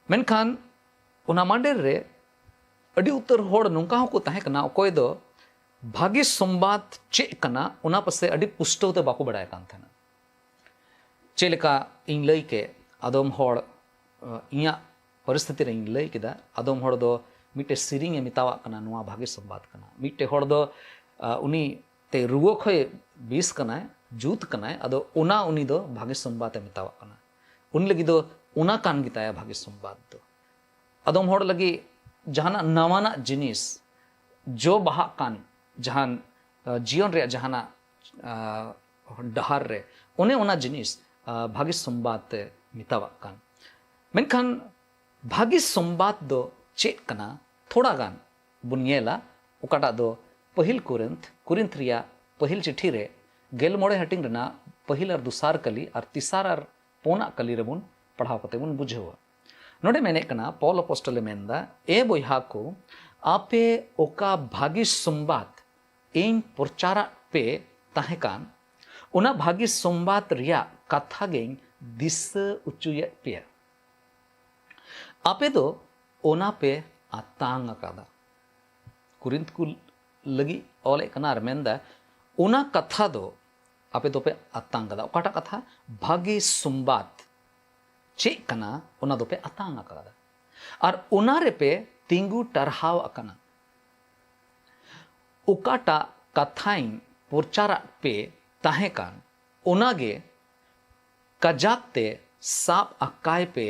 ᱢᱮᱱᱠᱷᱟᱱ ᱚᱱᱟ ᱢᱟᱰᱮᱨ ᱨᱮ ᱟᱹᱰᱤ ᱩᱛᱟᱹᱨ ᱦᱚᱲ ᱱᱚᱝᱠᱟ ᱦᱚᱸᱠᱚ ᱛᱟᱦᱮᱸ ᱠᱟᱱᱟ, ᱚᱠᱚᱭ ᱫᱚ ᱵᱷᱟᱹᱜᱤ ᱥᱚᱢᱵᱟᱫ ᱪᱮᱫ ᱠᱟᱱᱟ, ᱚᱱᱟ ᱯᱟᱥᱮ ᱟᱹᱰᱤ ᱯᱩᱥᱴᱟᱹᱣ ᱛᱮ ᱵᱟᱠᱚ ᱵᱟᱲᱟᱭ ᱠᱟᱱ ᱛᱟᱦᱮᱱᱟ᱾ ᱪᱮᱫ ᱞᱮᱠᱟ ᱤᱧ ᱞᱟᱹᱭ ᱠᱮᱫ, ᱟᱫᱚᱢ ᱦᱚᱲ, ᱟᱸ, ᱤᱧᱟᱹᱜ ᱯᱚᱨᱤᱥᱛᱷᱤᱛᱤ ᱨᱮ ᱤᱧ ᱞᱟᱹᱭ ᱠᱮᱫᱟ, ᱟᱫᱚᱢ ᱦᱚᱲ ᱫᱚ ᱢᱤᱫᱴᱮᱡ ᱥᱮᱨᱮᱧ ᱮ ᱢᱮᱛᱟᱣᱟᱜ ᱠᱟᱱᱟ, ᱱᱚᱣᱟ ᱵᱷᱟᱜᱮ ᱥᱚᱢᱵᱟᱫ ᱠᱟᱱᱟ᱾ ᱢᱤᱫᱴᱮᱡ ᱦᱚᱲ ᱫᱚ, ᱟᱸ, ᱩᱱᱤ ᱛᱮ ᱨᱩᱣᱟᱹ ᱠᱷᱚᱡ ᱵᱮᱥ ᱠᱟᱱᱟᱭ, ᱡᱩᱛ ᱠᱟᱱᱟᱭ, ᱟᱫᱚ ᱚᱱᱟ ᱩᱱᱤ ᱫᱚ ᱵᱷᱟᱜᱮ ᱥᱚᱢᱵᱟᱫ ᱮ ᱢᱮᱛᱟᱣᱟᱜ ᱠᱟᱱᱟ᱾ ᱩᱱᱤ ᱞᱟᱹᱜᱤᱫ ᱫᱚ ᱚᱱᱟ ᱠᱟᱱ ᱜᱮᱛᱟᱭᱟ ᱵᱷᱟᱜᱮ ᱥᱚᱢᱵᱟᱫ ᱫᱚ᱾ ᱟᱫᱚᱢ ᱦᱚᱲ ᱞᱟᱹᱜᱤᱫ ᱡᱟᱦᱟᱱᱟᱜ ᱱᱟᱣᱟᱱᱟᱜ ᱡᱤᱱᱤᱥ, ᱡᱚ ᱵᱟᱦᱟᱜ ᱠᱟᱱ ᱡᱟᱦᱟᱱ, ᱟᱸ, ᱡᱤᱭᱚᱱ ᱨᱮᱭᱟᱜ ᱡᱟᱦᱟᱱᱟᱜ, ᱟᱸ, ᱰᱟᱦᱟᱨ ᱨᱮ, ᱚᱱᱮ ᱚᱱᱟ ᱡᱤᱱᱤᱥ, ᱟᱸ, ᱵᱷᱟᱜᱮ ᱥᱚᱢᱵᱟᱫ ᱮ ᱢᱮᱛᱟᱣᱟᱜ ᱠᱟᱱ᱾ ᱢᱮᱱᱠᱷᱟᱱ ᱵᱷᱟᱜᱮ ᱥᱚᱢᱵᱟᱫ ᱫᱚ ᱪᱮᱫ ᱠᱟᱱᱟ? ᱛᱷᱚᱲᱟ ᱜᱟᱱ ᱵᱚᱱ ᱧᱮᱞᱟ, ᱚᱠᱟᱴᱟᱜ ᱫᱚ ᱯᱟᱹᱦᱤᱞ ᱠᱚᱨᱤᱱᱛᱷ, ᱠᱚᱨᱤᱱᱛᱷ ᱨᱮᱭᱟᱜ ᱯᱟᱹᱦᱤᱞ ᱪᱤᱴᱷᱤ ᱨᱮ ᱜᱮᱞ ᱢᱚᱬᱮ ᱦᱟᱹᱴᱤᱧ ᱨᱮᱱᱟᱜ ᱯᱟᱹᱦᱤᱞ ᱟᱨ ᱫᱚᱥᱟᱨ ᱠᱟᱹᱞᱤ ᱟᱨ ᱛᱮᱥᱟᱨ ᱟᱨ ᱯᱩᱱᱟᱜ ᱠᱟᱹᱞᱤ ᱨᱮᱵᱚᱱ ᱯᱟᱲᱦᱟᱣ ᱠᱟᱛᱮ ᱵᱚᱱ ᱵᱩᱡᱷᱟᱹᱣᱟ᱾ ᱱᱚᱰᱮ ᱢᱮᱱᱮᱫ ᱠᱟᱱᱟ, ᱯᱚᱞ ᱟᱯᱚᱥᱴᱚᱞ ᱮ ᱢᱮᱱᱫᱟ, "ᱮ ᱵᱚᱭᱦᱟ ᱠᱚ, ᱟᱯᱮ ᱚᱠᱟ ᱵᱷᱟᱹᱜᱤ ᱥᱚᱢᱵᱟᱫ ᱤᱧ ᱯᱨᱚᱪᱟᱨᱟᱜ ᱯᱮ ᱛᱟᱦᱮᱸ ᱠᱟᱱ, ᱚᱱᱟ ᱵᱷᱟᱹᱜᱤ ᱥᱚᱢᱵᱟᱫ ᱨᱮᱭᱟᱜ ᱠᱟᱛᱷᱟ ᱜᱮᱧ ᱫᱤᱥᱟᱹ ᱚᱪᱚᱭᱮᱫ ᱯᱮᱭᱟ᱾ ᱟᱯᱮ ᱫᱚ ᱚᱱᱟ ᱯᱮ ᱟᱛᱟᱝ ᱟᱠᱟᱫᱟ᱾" ᱠᱚᱨᱤᱱᱛᱷ ᱠᱚ ᱞᱟᱹᱜᱤᱫ ᱚᱞᱮᱫ ᱠᱟᱱᱟ ᱟᱨ ᱢᱮᱱᱫᱟ, ᱚᱱᱟ ᱠᱟᱛᱷᱟ ᱫᱚ ᱟᱯᱮ ᱫᱚᱯᱮ ᱟᱛᱟᱝ ᱠᱟᱫᱟ᱾ ᱚᱠᱟᱴᱟᱜ ᱠᱟᱛᱷᱟ? ᱵᱷᱟᱹᱜᱤ ᱥᱚᱢᱵᱟᱫ ᱪᱮᱫ ᱠᱟᱱᱟ, ᱚᱱᱟ ᱫᱚᱯᱮ ᱟᱛᱟᱝ ᱟᱠᱟᱫᱟ᱾ ᱟᱨ ᱚᱱᱟ ᱨᱮᱯᱮ ᱛᱤᱸᱜᱩ ᱴᱟᱨᱦᱟᱣ ᱟᱠᱟᱱᱟ᱾ ᱚᱠᱟᱴᱟᱜ ᱠᱟᱛᱷᱟᱧ ᱯᱨᱚᱪᱟᱨᱟᱜ ᱯᱮ ᱛᱟᱦᱮᱸ ᱠᱟᱱ, ᱚᱱᱟᱜᱮ ᱠᱟᱡᱟᱠ ᱛᱮ ᱥᱟᱵ ᱟᱠᱟᱭ ᱯᱮ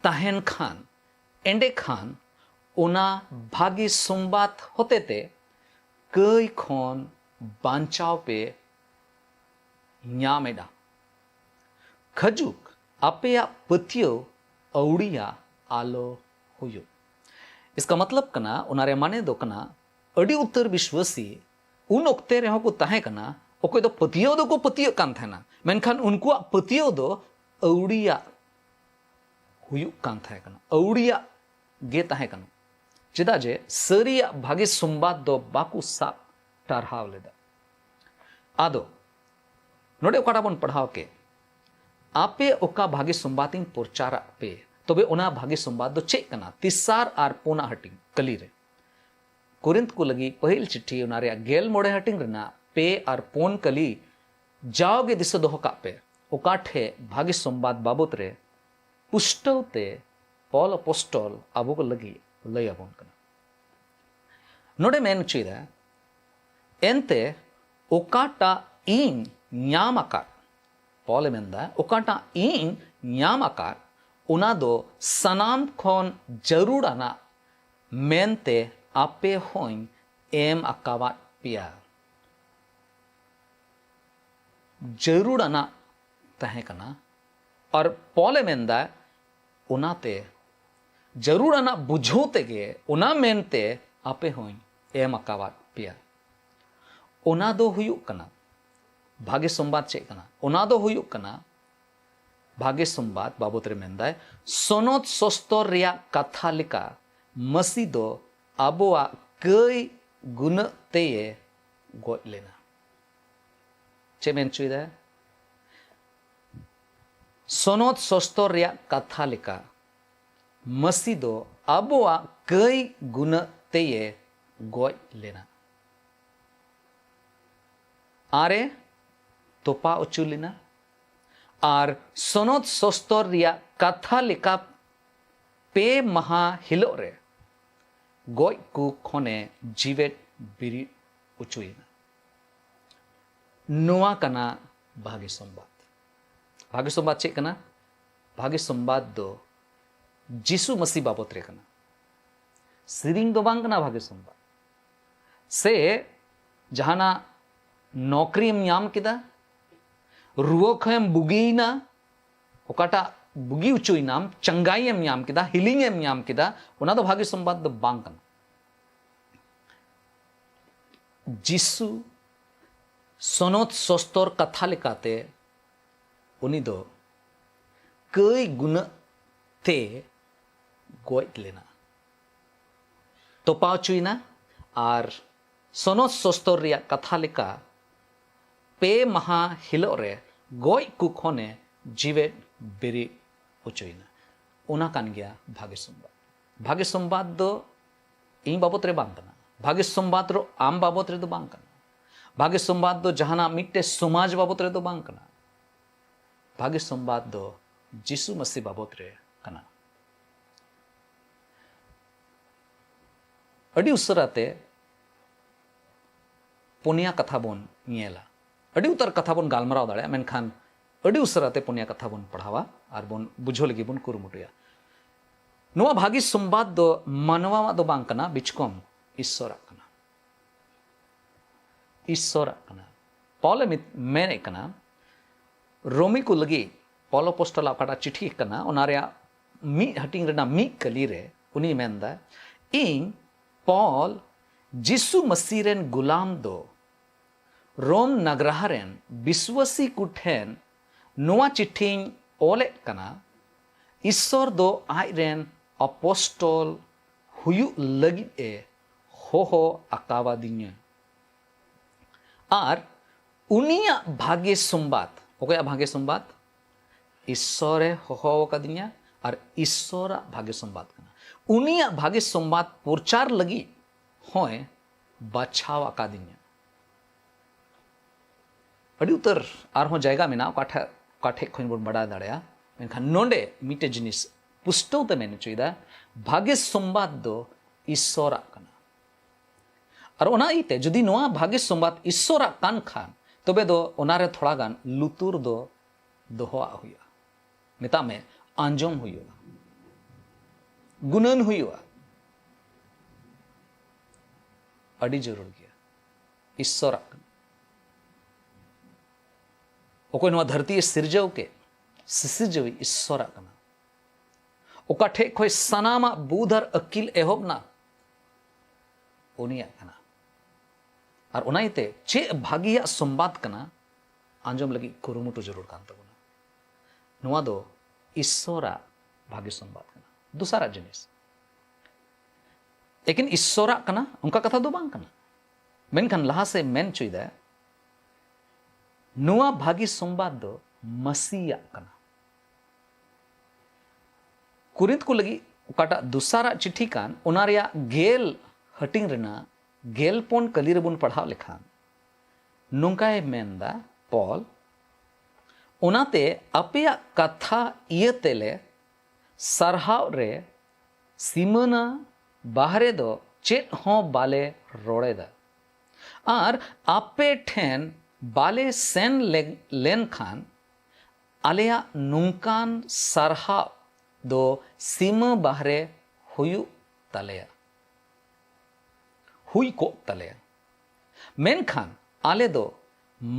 ᱛᱟᱦᱮᱱ ᱠᱷᱟᱱ, ᱮᱸᱰᱮᱠᱷᱟᱱ ᱚᱱᱟ ᱵᱷᱟᱹᱜᱤ ᱥᱚᱢᱵᱟᱫ ᱦᱚᱛᱮᱛᱮ ᱠᱟᱹᱭ ᱠᱷᱚᱱ ᱵᱟᱧᱪᱟᱣ ᱯᱮ ᱧᱟᱢ ᱮᱫᱟ᱾ ᱠᱷᱟᱡᱩᱠ ᱟᱯᱮᱭᱟᱜ ᱯᱟᱹᱛᱭᱟᱹᱣ ᱟᱹᱣᱲᱤᱭᱟᱜ ᱟᱞᱚ ᱦᱩᱭᱩᱜ᱾ ᱤᱥᱠᱟ ᱢᱚᱛᱞᱚᱵ ᱠᱟᱱᱟ, ᱚᱱᱟ ᱨᱮ ᱢᱟᱱᱮ ᱫᱚ ᱠᱟᱱᱟ, ᱟᱹᱰᱤ ᱩᱛᱟᱹᱨ ᱵᱤᱥᱣᱟᱹᱥᱤ ᱩᱱ ᱚᱠᱛᱮ ᱨᱮᱦᱚᱸ ᱠᱚ ᱛᱟᱦᱮᱸ ᱠᱟᱱᱟ, ᱚᱠᱚᱭ ᱫᱚ ᱯᱟᱹᱛᱭᱟᱹᱣ ᱫᱚᱠᱚ ᱯᱟᱹᱛᱭᱟᱹᱜ ᱠᱟᱱ ᱛᱟᱦᱮᱱᱟ, ᱢᱮᱱᱠᱷᱟᱱ ᱩᱱᱠᱩᱣᱟᱜ ᱯᱟᱹᱛᱭᱟᱹᱣ ᱫᱚ ᱟᱹᱣᱲᱤᱭᱟᱜ ᱦᱩᱭᱩᱜ ᱠᱟᱱ ᱛᱟᱦᱮᱸ ᱠᱟᱱᱟ, ᱟᱹᱣᱲᱤᱭᱟᱜ ᱜᱮ ᱛᱟᱦᱮᱸ ᱠᱟᱱᱟ᱾ ᱪᱮᱫᱟᱜ ᱡᱮ ᱥᱟᱹᱨᱤᱭᱟᱜ ᱵᱷᱟᱹᱜᱤ ᱥᱚᱢᱵᱟᱫ ᱫᱚ ᱵᱟᱠᱚ ᱥᱟᱵ ᱴᱟᱨᱦᱟᱣ ᱞᱮᱫᱟ᱾ ᱟᱫᱚ ᱱᱚᱰᱮ ᱚᱠᱟᱴᱟᱜ ᱵᱚᱱ ᱯᱟᱲᱦᱟᱣ ᱠᱮᱫ, "ᱟᱯᱮ ᱚᱠᱟ ᱵᱷᱟᱹᱜᱤ ᱥᱚᱢᱵᱟᱫ ᱤᱧ ᱯᱨᱚᱪᱟᱨᱟᱜ ᱯᱮ", ᱛᱚᱵᱮ ᱚᱱᱟ ᱵᱷᱟᱹᱜᱤ ᱥᱚᱢᱵᱟᱫ ᱫᱚ ᱪᱮᱫ ᱠᱟᱱᱟ? ᱛᱮᱥᱟᱨ ᱟᱨ ᱯᱩᱱᱟᱜ ᱦᱟᱹᱴᱤᱧ ᱠᱟᱹᱞᱤ ᱨᱮ, ᱠᱚᱨᱤᱱᱛᱷ ᱠᱚ ᱞᱟᱹᱜᱤᱫ ᱯᱟᱹᱦᱤᱞ ᱪᱤᱴᱷᱤ, ᱚᱱᱟ ᱨᱮᱭᱟᱜ ᱜᱮᱞ ᱢᱚᱬᱮ ᱦᱟᱹᱴᱤᱧ ᱨᱮᱱᱟᱜ ᱯᱮ ᱟᱨ ᱯᱩᱱ ᱠᱟᱹᱞᱤ ᱡᱟᱣᱜᱮ ᱫᱤᱥᱟᱹ ᱫᱚᱦᱚ ᱠᱟᱜ ᱯᱮ᱾ ᱚᱠᱟ ᱴᱷᱮᱡ ᱵᱷᱟᱜᱮ ᱥᱚᱢᱵᱟᱫ ᱵᱟᱵᱚᱛ ᱨᱮ ᱯᱩᱥᱴᱟᱹᱣ ᱛᱮ ᱯᱚᱞ ᱟᱯᱚᱥᱴᱚᱞ ᱟᱵᱚ ᱠᱚ ᱞᱟᱹᱜᱤᱫ ᱞᱟᱹᱭ ᱟᱵᱚᱱ ᱠᱟᱱᱟ᱾ ᱱᱚᱰᱮ ᱢᱮᱱ ᱦᱚᱪᱚᱭᱮᱫᱟ, ᱮᱱᱛᱮ ᱚᱠᱟᱴᱟᱜ ᱤᱧ ᱧᱟᱢ ᱟᱠᱟᱫ, ᱯᱚᱞᱮ ᱢᱮᱱᱫᱟ, ᱚᱠᱟᱴᱟᱜ ᱤᱧ ᱧᱟᱢ ᱟᱠᱟᱫ, ᱚᱱᱟ ᱫᱚ ᱥᱟᱱᱟᱢ ᱠᱷᱚᱱ ᱡᱟᱹᱨᱩᱲᱟᱱᱟᱜ ᱢᱮᱱᱛᱮ ᱟᱯᱮ ᱦᱚᱸᱧ ᱮᱢ ᱟᱠᱟᱣᱟᱫ ᱯᱮᱭᱟ᱾ ᱡᱟᱹᱨᱩᱲᱟᱱᱟᱜ ᱛᱟᱦᱮᱸ ᱠᱟᱱᱟ᱾ ᱟᱨ ᱯᱚᱞᱮ ᱢᱮᱱᱫᱟ, ᱚᱱᱟᱛᱮ ᱡᱟᱹᱨᱩᱲᱟᱱᱟᱜ ᱵᱩᱡᱷᱟᱹᱣ ᱛᱮᱜᱮ ᱚᱱᱟ ᱢᱮᱱᱛᱮ ᱟᱯᱮ ᱦᱚᱸᱧ ᱮᱢ ᱟᱠᱟᱣᱟᱫ ᱯᱮᱭᱟ᱾ ᱚᱱᱟ ᱫᱚ ᱦᱩᱭᱩᱜ ᱠᱟᱱᱟ, ᱵᱷᱟᱜᱮ ᱥᱚᱢᱵᱟᱫ ᱪᱮᱫ ᱠᱟᱱᱟ? ᱚᱱᱟ ᱫᱚ ᱦᱩᱭᱩᱜ ᱠᱟᱱᱟ, ᱵᱷᱟᱜᱮ ᱥᱚᱢᱵᱟᱫ ᱵᱟᱵᱚᱛ ᱨᱮ ᱢᱮᱱᱫᱟᱭ, ᱥᱚᱱᱚᱛ ᱥᱚᱥᱛᱚᱨ ᱨᱮᱭᱟᱜ ᱠᱟᱛᱷᱟ ᱞᱮᱠᱟ ᱢᱟᱹᱥᱤ ᱫᱚ ᱟᱵᱚᱣᱟᱜ ᱠᱟᱹᱭ ᱜᱩᱱᱟᱹᱜ ᱛᱮᱭᱮ ᱜᱚᱡ ᱞᱮᱱᱟ᱾ ᱪᱮᱫ ᱢᱮᱱ ᱦᱚᱪᱚᱭᱮᱫᱟᱭ? ᱥᱚᱱᱚᱛ ᱥᱚᱥᱛᱚᱨ ᱨᱮᱭᱟᱜ ᱠᱟᱛᱷᱟ ᱞᱮᱠᱟ ᱢᱟᱹᱥᱤ ᱫᱚ ᱟᱵᱚᱣᱟᱜ ᱠᱟᱹᱭ ᱜᱩᱱᱟᱹᱜ ᱛᱮᱭᱮ ᱜᱚᱡ ᱞᱮᱱᱟ᱾ ᱟᱨᱮ ᱛᱚᱯᱟ ᱚᱪᱚ ᱞᱮᱱᱟ ᱟᱨ ᱥᱚᱱᱚᱛ ᱥᱚᱥᱛᱚᱨ ᱨᱮᱭᱟᱜ ᱠᱟᱛᱷᱟ ᱞᱮᱠᱟ ᱯᱮ ᱢᱟᱦᱟ ᱦᱤᱞᱳᱜ ᱨᱮ ᱜᱚᱡ ᱠᱚ ᱠᱷᱚᱱᱮ ᱡᱤᱣᱮᱫ ᱵᱤᱨᱤᱫ ᱚᱪᱚᱭᱮᱱᱟ᱾ ᱱᱚᱣᱟ ᱠᱟᱱᱟ ᱵᱷᱟᱜᱮ ᱥᱚᱢᱵᱟᱫ᱾ ᱵᱷᱟᱜᱮ ᱥᱚᱢᱵᱟᱫ ᱪᱮᱫ ᱠᱟᱱᱟ? ᱵᱷᱟᱜᱮ ᱥᱚᱢᱵᱟᱫ ᱫᱚ ᱡᱤᱥᱩ ᱢᱟᱹᱥᱤ ᱵᱟᱵᱚᱛ ᱨᱮ ᱠᱟᱱᱟ᱾ ᱥᱮᱨᱮᱧ ᱫᱚ ᱵᱟᱝ ᱠᱟᱱᱟ ᱵᱷᱟᱜᱮ ᱥᱚᱢᱵᱟᱫ᱾ ᱥᱮ ᱡᱟᱦᱟᱱᱟᱜ ᱱᱚᱠᱨᱤᱢ ᱧᱟᱢ ᱠᱮᱫᱟ, ᱨᱩᱣᱟᱹ ᱠᱷᱚᱱᱮᱢ ᱵᱩᱜᱤᱭᱮᱱᱟ, ᱚᱠᱟᱴᱟᱜ ᱵᱩᱜᱤ ᱚᱪᱚᱭᱮᱱᱟᱢ, ᱪᱟᱸᱜᱟᱭᱮᱢ ᱧᱟᱢ ᱠᱮᱫᱟ, ᱦᱤᱞᱤᱝ ᱮᱢ ᱧᱟᱢ ᱠᱮᱫᱟ, ᱚᱱᱟ ᱫᱚ ᱵᱷᱟᱜᱮ ᱥᱚᱢᱵᱟᱫ ᱫᱚ ᱵᱟᱝ ᱠᱟᱱᱟ᱾ ᱡᱤᱥᱩ ᱥᱚᱱᱚᱛ ᱥᱚᱥᱛᱚᱨ ᱠᱟᱛᱷᱟ ᱞᱮᱠᱟᱛᱮ ᱩᱱᱤ ᱫᱚ ᱠᱟᱹᱭ ᱜᱩᱱᱟᱹᱜ ᱛᱮ ᱜᱚᱡ ᱞᱮᱱᱟ, ᱛᱚᱯᱟ ᱚᱪᱚᱭᱮᱱᱟ ᱟᱨ ᱥᱚᱱᱚᱛ ᱥᱚᱥᱛᱚᱨ ᱨᱮᱭᱟᱜ ᱠᱟᱛᱷᱟ ᱞᱮᱠᱟ ᱯᱮ ᱢᱟᱦᱟ ᱦᱤᱞᱳᱜ ᱨᱮ ᱜᱚᱡ ᱠᱚ ᱠᱷᱚᱱᱮ ᱡᱤᱣᱮᱫ ᱵᱮᱨᱮᱫ ᱚᱪᱚᱭᱮᱱᱟ᱾ ᱚᱱᱟ ᱠᱟᱱ ᱜᱮᱭᱟ ᱵᱷᱟᱜᱮ ᱥᱚᱢᱵᱟᱫ᱾ ᱵᱷᱟᱜᱮ ᱥᱚᱢᱵᱟᱫ ᱫᱚ ᱤᱧ ᱵᱟᱵᱚᱛ ᱨᱮ ᱵᱟᱝ ᱠᱟᱱᱟ᱾ ᱵᱷᱟᱜᱮ ᱥᱚᱢᱵᱟᱫ ᱫᱚ ᱟᱢ ᱵᱟᱵᱚᱛ ᱨᱮᱫᱚ ᱵᱟᱝ ᱠᱟᱱᱟ᱾ ᱵᱷᱟᱜᱮ ᱥᱚᱢᱵᱟᱫ ᱫᱚ ᱡᱟᱦᱟᱱᱟᱜ ᱢᱤᱫᱴᱮᱡ ᱥᱚᱢᱟᱡᱽ ᱵᱟᱵᱚᱛ ᱨᱮᱫᱚ ᱵᱟᱝ ᱠᱟᱱᱟ᱾ ᱵᱷᱟᱜᱮ ᱥᱚᱢᱵᱟᱫ ᱫᱚ ᱡᱤᱥᱩ ᱢᱟᱹᱥᱤ ᱵᱟᱵᱚᱛ ᱨᱮ ᱠᱟᱱᱟ᱾ ᱟᱹᱰᱤ ᱩᱥᱟᱹᱨᱟ ᱛᱮ ᱯᱩᱱᱭᱟ ᱠᱟᱛᱷᱟ ᱵᱚᱱ ᱧᱮᱞᱟ᱾ ᱟᱹᱰᱤ ᱩᱛᱟᱹᱨ ᱠᱟᱛᱷᱟ ᱵᱚᱱ ᱜᱟᱞᱢᱟᱨᱟᱣ ᱫᱟᱲᱮᱭᱟᱜᱼᱟ, ᱢᱮᱱᱠᱷᱟᱱ ᱟᱹᱰᱤ ᱩᱥᱟᱹᱨᱟ ᱛᱮ ᱯᱩᱱᱭᱟ ᱠᱟᱛᱷᱟ ᱵᱚᱱ ᱯᱟᱲᱦᱟᱣᱟ ᱟᱨ ᱵᱚᱱ ᱵᱩᱡᱷᱟᱹᱣ ᱞᱟᱹᱜᱤᱫ ᱵᱚᱱ ᱠᱩᱨᱩᱢᱩᱴᱩᱭᱟ᱾ ᱱᱚᱣᱟ ᱵᱷᱟᱹᱜᱤ ᱥᱚᱢᱵᱟᱫ ᱫᱚ ᱢᱟᱱᱣᱟᱣᱟᱜ ᱫᱚ ᱵᱟᱝ ᱠᱟᱱᱟ, ᱵᱤᱪᱠᱚᱢ ᱤᱥᱥᱚᱨᱟᱜ ᱠᱟᱱᱟ᱾ ᱤᱥᱥᱚᱨᱟᱜ ᱠᱟᱱᱟ᱾ ᱯᱟᱣᱞᱮ ᱢᱤᱛ-, ᱢᱮᱱᱮᱫ ᱠᱟᱱᱟ, ᱨᱳᱢᱤ ᱠᱚ ᱞᱟᱹᱜᱤᱫ ᱯᱟᱣᱞ ᱟᱯᱚᱥᱴᱚᱞᱟᱜ ᱚᱠᱟᱴᱟᱜ ᱪᱤᱴᱷᱤ ᱠᱟᱱᱟ, ᱚᱱᱟ ᱨᱮᱭᱟᱜ ᱢᱤᱫ ᱦᱟᱹᱴᱤᱧ ᱨᱮᱱᱟᱜ ᱢᱤᱫ ᱠᱟᱹᱞᱤ ᱨᱮ ᱩᱱᱤ ᱢᱮᱱᱫᱟ, "ᱤᱧ ᱯᱟᱣᱞ, ᱡᱤᱥᱩ ᱢᱟᱹᱥᱤ ᱨᱮᱱ ᱜᱩᱞᱟᱢ ᱫᱚ, ᱨᱳᱢ ᱱᱟᱜᱽᱨᱟᱦᱟ ᱨᱮᱱ ᱵᱤᱥᱣᱟᱥᱤ ᱠᱚ ᱴᱷᱮᱱ ᱱᱚᱣᱟ ᱪᱤᱴᱷᱤᱧ ᱚᱞᱮᱫ ᱠᱟᱱᱟ, ᱤᱥᱥᱚᱨ ᱫᱚ ᱟᱡ ᱨᱮᱱ ᱟᱯᱚᱥᱴᱚᱞ ᱦᱩᱭᱩᱜ ᱞᱟᱹᱜᱤᱫ ᱮ ᱦᱚᱦᱚ ᱟᱠᱟᱣᱟᱫᱤᱧᱟ᱾ ᱟᱨ ᱩᱱᱤᱭᱟᱜ ᱵᱷᱟᱜᱮ ᱥᱚᱢᱵᱟᱫ", ᱚᱠᱚᱭᱟᱜ ᱵᱷᱟᱜᱮ ᱥᱚᱢᱵᱟᱫ? ᱤᱥᱥᱚᱨᱮ ᱦᱚᱦᱚ ᱟᱠᱟᱫᱤᱧᱟ ᱟᱨ ᱤᱥᱥᱚᱨᱟᱜ ᱵᱷᱟᱜᱮ ᱥᱚᱢᱵᱟᱫ ᱠᱟᱱᱟ᱾ ᱩᱱᱤᱭᱟᱜ ᱵᱷᱟᱜᱮ ᱥᱚᱢᱵᱟᱫ ᱯᱨᱚᱪᱟᱨ ᱞᱟᱹᱜᱤᱫ ᱦᱚᱸᱭ ᱵᱟᱪᱷᱟᱣ ᱟᱠᱟᱫᱤᱧᱟ᱾ ᱟᱹᱰᱤ ᱩᱛᱟᱹᱨ ᱟᱨᱦᱚᱸ ᱡᱟᱭᱜᱟ ᱢᱮᱱᱟᱜᱼᱟ, ᱚᱠᱟ ᱴᱷᱮᱡ, ᱚᱠᱟ ᱴᱷᱮᱡ ᱠᱷᱚᱱ ᱵᱚᱱ ᱵᱟᱰᱟᱭ ᱫᱟᱲᱮᱭᱟᱜᱼᱟ᱾ ᱢᱮᱱᱠᱷᱟᱱ ᱱᱚᱰᱮ ᱢᱤᱫᱴᱮᱡ ᱡᱤᱱᱤᱥ ᱯᱩᱥᱴᱟᱹᱣ ᱛᱮ ᱢᱮᱱ ᱦᱚᱪᱚᱭᱮᱫᱟ, ᱵᱷᱟᱜᱮ ᱥᱚᱢᱵᱟᱫ ᱫᱚ ᱤᱥᱥᱚᱨᱟᱜ ᱠᱟᱱᱟ᱾ ᱟᱨ ᱚᱱᱟ ᱤᱭᱟᱹᱛᱮ ᱡᱩᱫᱤ ᱱᱚᱣᱟ ᱵᱷᱟᱜᱮ ᱥᱚᱢᱵᱟᱫ ᱤᱥᱥᱚᱨᱟᱜ ᱠᱟᱱ ᱠᱷᱟᱱ, ᱛᱚᱵᱮ ᱫᱚ ᱚᱱᱟᱨᱮ ᱛᱷᱚᱲᱟ ᱜᱟᱱ ᱞᱩᱛᱩᱨ ᱫᱚ ᱫᱚᱦᱚᱣᱟᱜ ᱦᱩᱭᱩᱜᱼᱟ᱾ ᱢᱮᱛᱟᱜ ᱢᱮ, ᱟᱸᱡᱚᱢ ᱦᱩᱭᱩᱜᱼᱟ, ᱜᱩᱱᱟᱹᱱ ᱦᱩᱭᱩᱜᱼᱟ᱾ ᱟᱹᱰᱤ ᱡᱟᱹᱨᱩᱲ ᱜᱮᱭᱟ᱾ ᱤᱥᱥᱚᱨᱟᱜ ᱠᱟᱱᱟ᱾ ᱚᱠᱚᱭ ᱱᱚᱣᱟ ᱫᱷᱟᱹᱨᱛᱤ ᱮ ᱥᱤᱨᱡᱟᱹᱣ ᱠᱮᱫ, ᱥᱤᱥᱤᱨᱡᱟᱹᱣᱤᱡ ᱤᱥᱥᱚᱨᱟᱜ ᱠᱟᱱᱟ᱾ ᱚᱠᱟ ᱴᱷᱮᱡ ᱠᱷᱚᱡ ᱥᱟᱱᱟᱢᱟᱜ ᱵᱩᱫᱷ ᱟᱨ ᱟᱹᱠᱤᱞ ᱮᱦᱚᱵ ᱱᱟ, ᱩᱱᱤᱭᱟᱜ ᱠᱟᱱᱟ᱾ ᱟᱨ ᱚᱱᱟ ᱤᱭᱟᱹᱛᱮ ᱪᱮᱫ ᱵᱷᱟᱹᱜᱤᱭᱟᱜ ᱥᱚᱢᱵᱟᱫ ᱠᱟᱱᱟ, ᱟᱸᱡᱚᱢ ᱞᱟᱹᱜᱤᱫ ᱠᱩᱨᱩᱢᱩᱴᱩ ᱡᱟᱹᱨᱩᱲ ᱠᱟᱱ ᱛᱟᱵᱚᱱᱟ᱾ ᱱᱚᱣᱟ ᱫᱚ ᱤᱥᱥᱚᱨᱟᱜ ᱵᱷᱟᱹᱜᱤ ᱥᱚᱢᱵᱟᱫ ᱠᱟᱱᱟ᱾ ᱫᱚᱥᱟᱨᱟᱜ ᱡᱤᱱᱤᱥ, ᱮᱠᱮᱱ ᱤᱥᱥᱚᱨᱟᱜ ᱠᱟᱱᱟ, ᱚᱱᱠᱟ ᱠᱟᱛᱷᱟ ᱫᱚ ᱵᱟᱝ ᱠᱟᱱᱟ᱾ ᱢᱮᱱᱠᱷᱟᱱ ᱞᱟᱦᱟ ᱥᱮᱫ ᱢᱮᱱ ᱦᱚᱪᱚᱭᱮᱫᱟ, ᱱᱚᱣᱟ ᱵᱷᱟᱹᱜᱤ ᱥᱚᱢᱵᱟᱫ ᱫᱚ ᱢᱟᱹᱥᱤᱭᱟᱜ ᱠᱟᱱᱟ᱾ ᱠᱚᱨᱤᱱᱛ ᱠᱚ ᱞᱟᱹᱜᱤᱫ ᱚᱠᱟᱴᱟᱜ ᱫᱚᱥᱟᱨᱟᱜ ᱪᱤᱴᱷᱤ ᱠᱟᱱ, ᱚᱱᱟ ᱨᱮᱭᱟᱜ ᱜᱮᱞ ᱦᱟᱹᱴᱤᱧ ᱨᱮᱱᱟᱜ ᱜᱮᱞ ᱯᱩᱱ ᱠᱟᱹᱞᱤ ᱨᱮᱵᱚᱱ ᱯᱟᱲᱦᱟᱣ ᱞᱮᱠᱷᱟᱱ, ᱱᱚᱝᱠᱟᱭ ᱢᱮᱱᱫᱟ ᱯᱚᱞ, ᱚᱱᱟᱛᱮ ᱟᱯᱮᱭᱟᱜ ᱠᱟᱛᱷᱟ ᱤᱭᱟᱹ ᱛᱮᱞᱮ ᱥᱟᱨᱦᱟᱣ ᱨᱮ ᱥᱤᱢᱟᱹᱱᱟ ᱵᱟᱦᱨᱮ ᱫᱚ ᱪᱮᱫ ᱦᱚᱸ ᱵᱟᱞᱮ ᱨᱚᱲᱮᱫᱟ᱾ ᱟᱨ ᱟᱯᱮ ᱴᱷᱮᱱ ᱵᱟᱞᱮ ᱥᱮᱱ ᱞᱮ-, ᱞᱮᱱᱠᱷᱟᱱ ᱟᱞᱮᱭᱟᱜ ᱱᱚᱝᱠᱟᱱ ᱥᱟᱨᱦᱟᱣ ᱫᱚ ᱥᱤᱢᱟᱹ ᱵᱟᱦᱨᱮ ᱦᱩᱭᱩᱜ ᱛᱟᱞᱮᱭᱟ, ᱦᱩᱭ ᱠᱚᱜ ᱛᱟᱞᱮᱭᱟ᱾ ᱢᱮᱱᱠᱷᱟᱱ ᱟᱞᱮ ᱫᱚ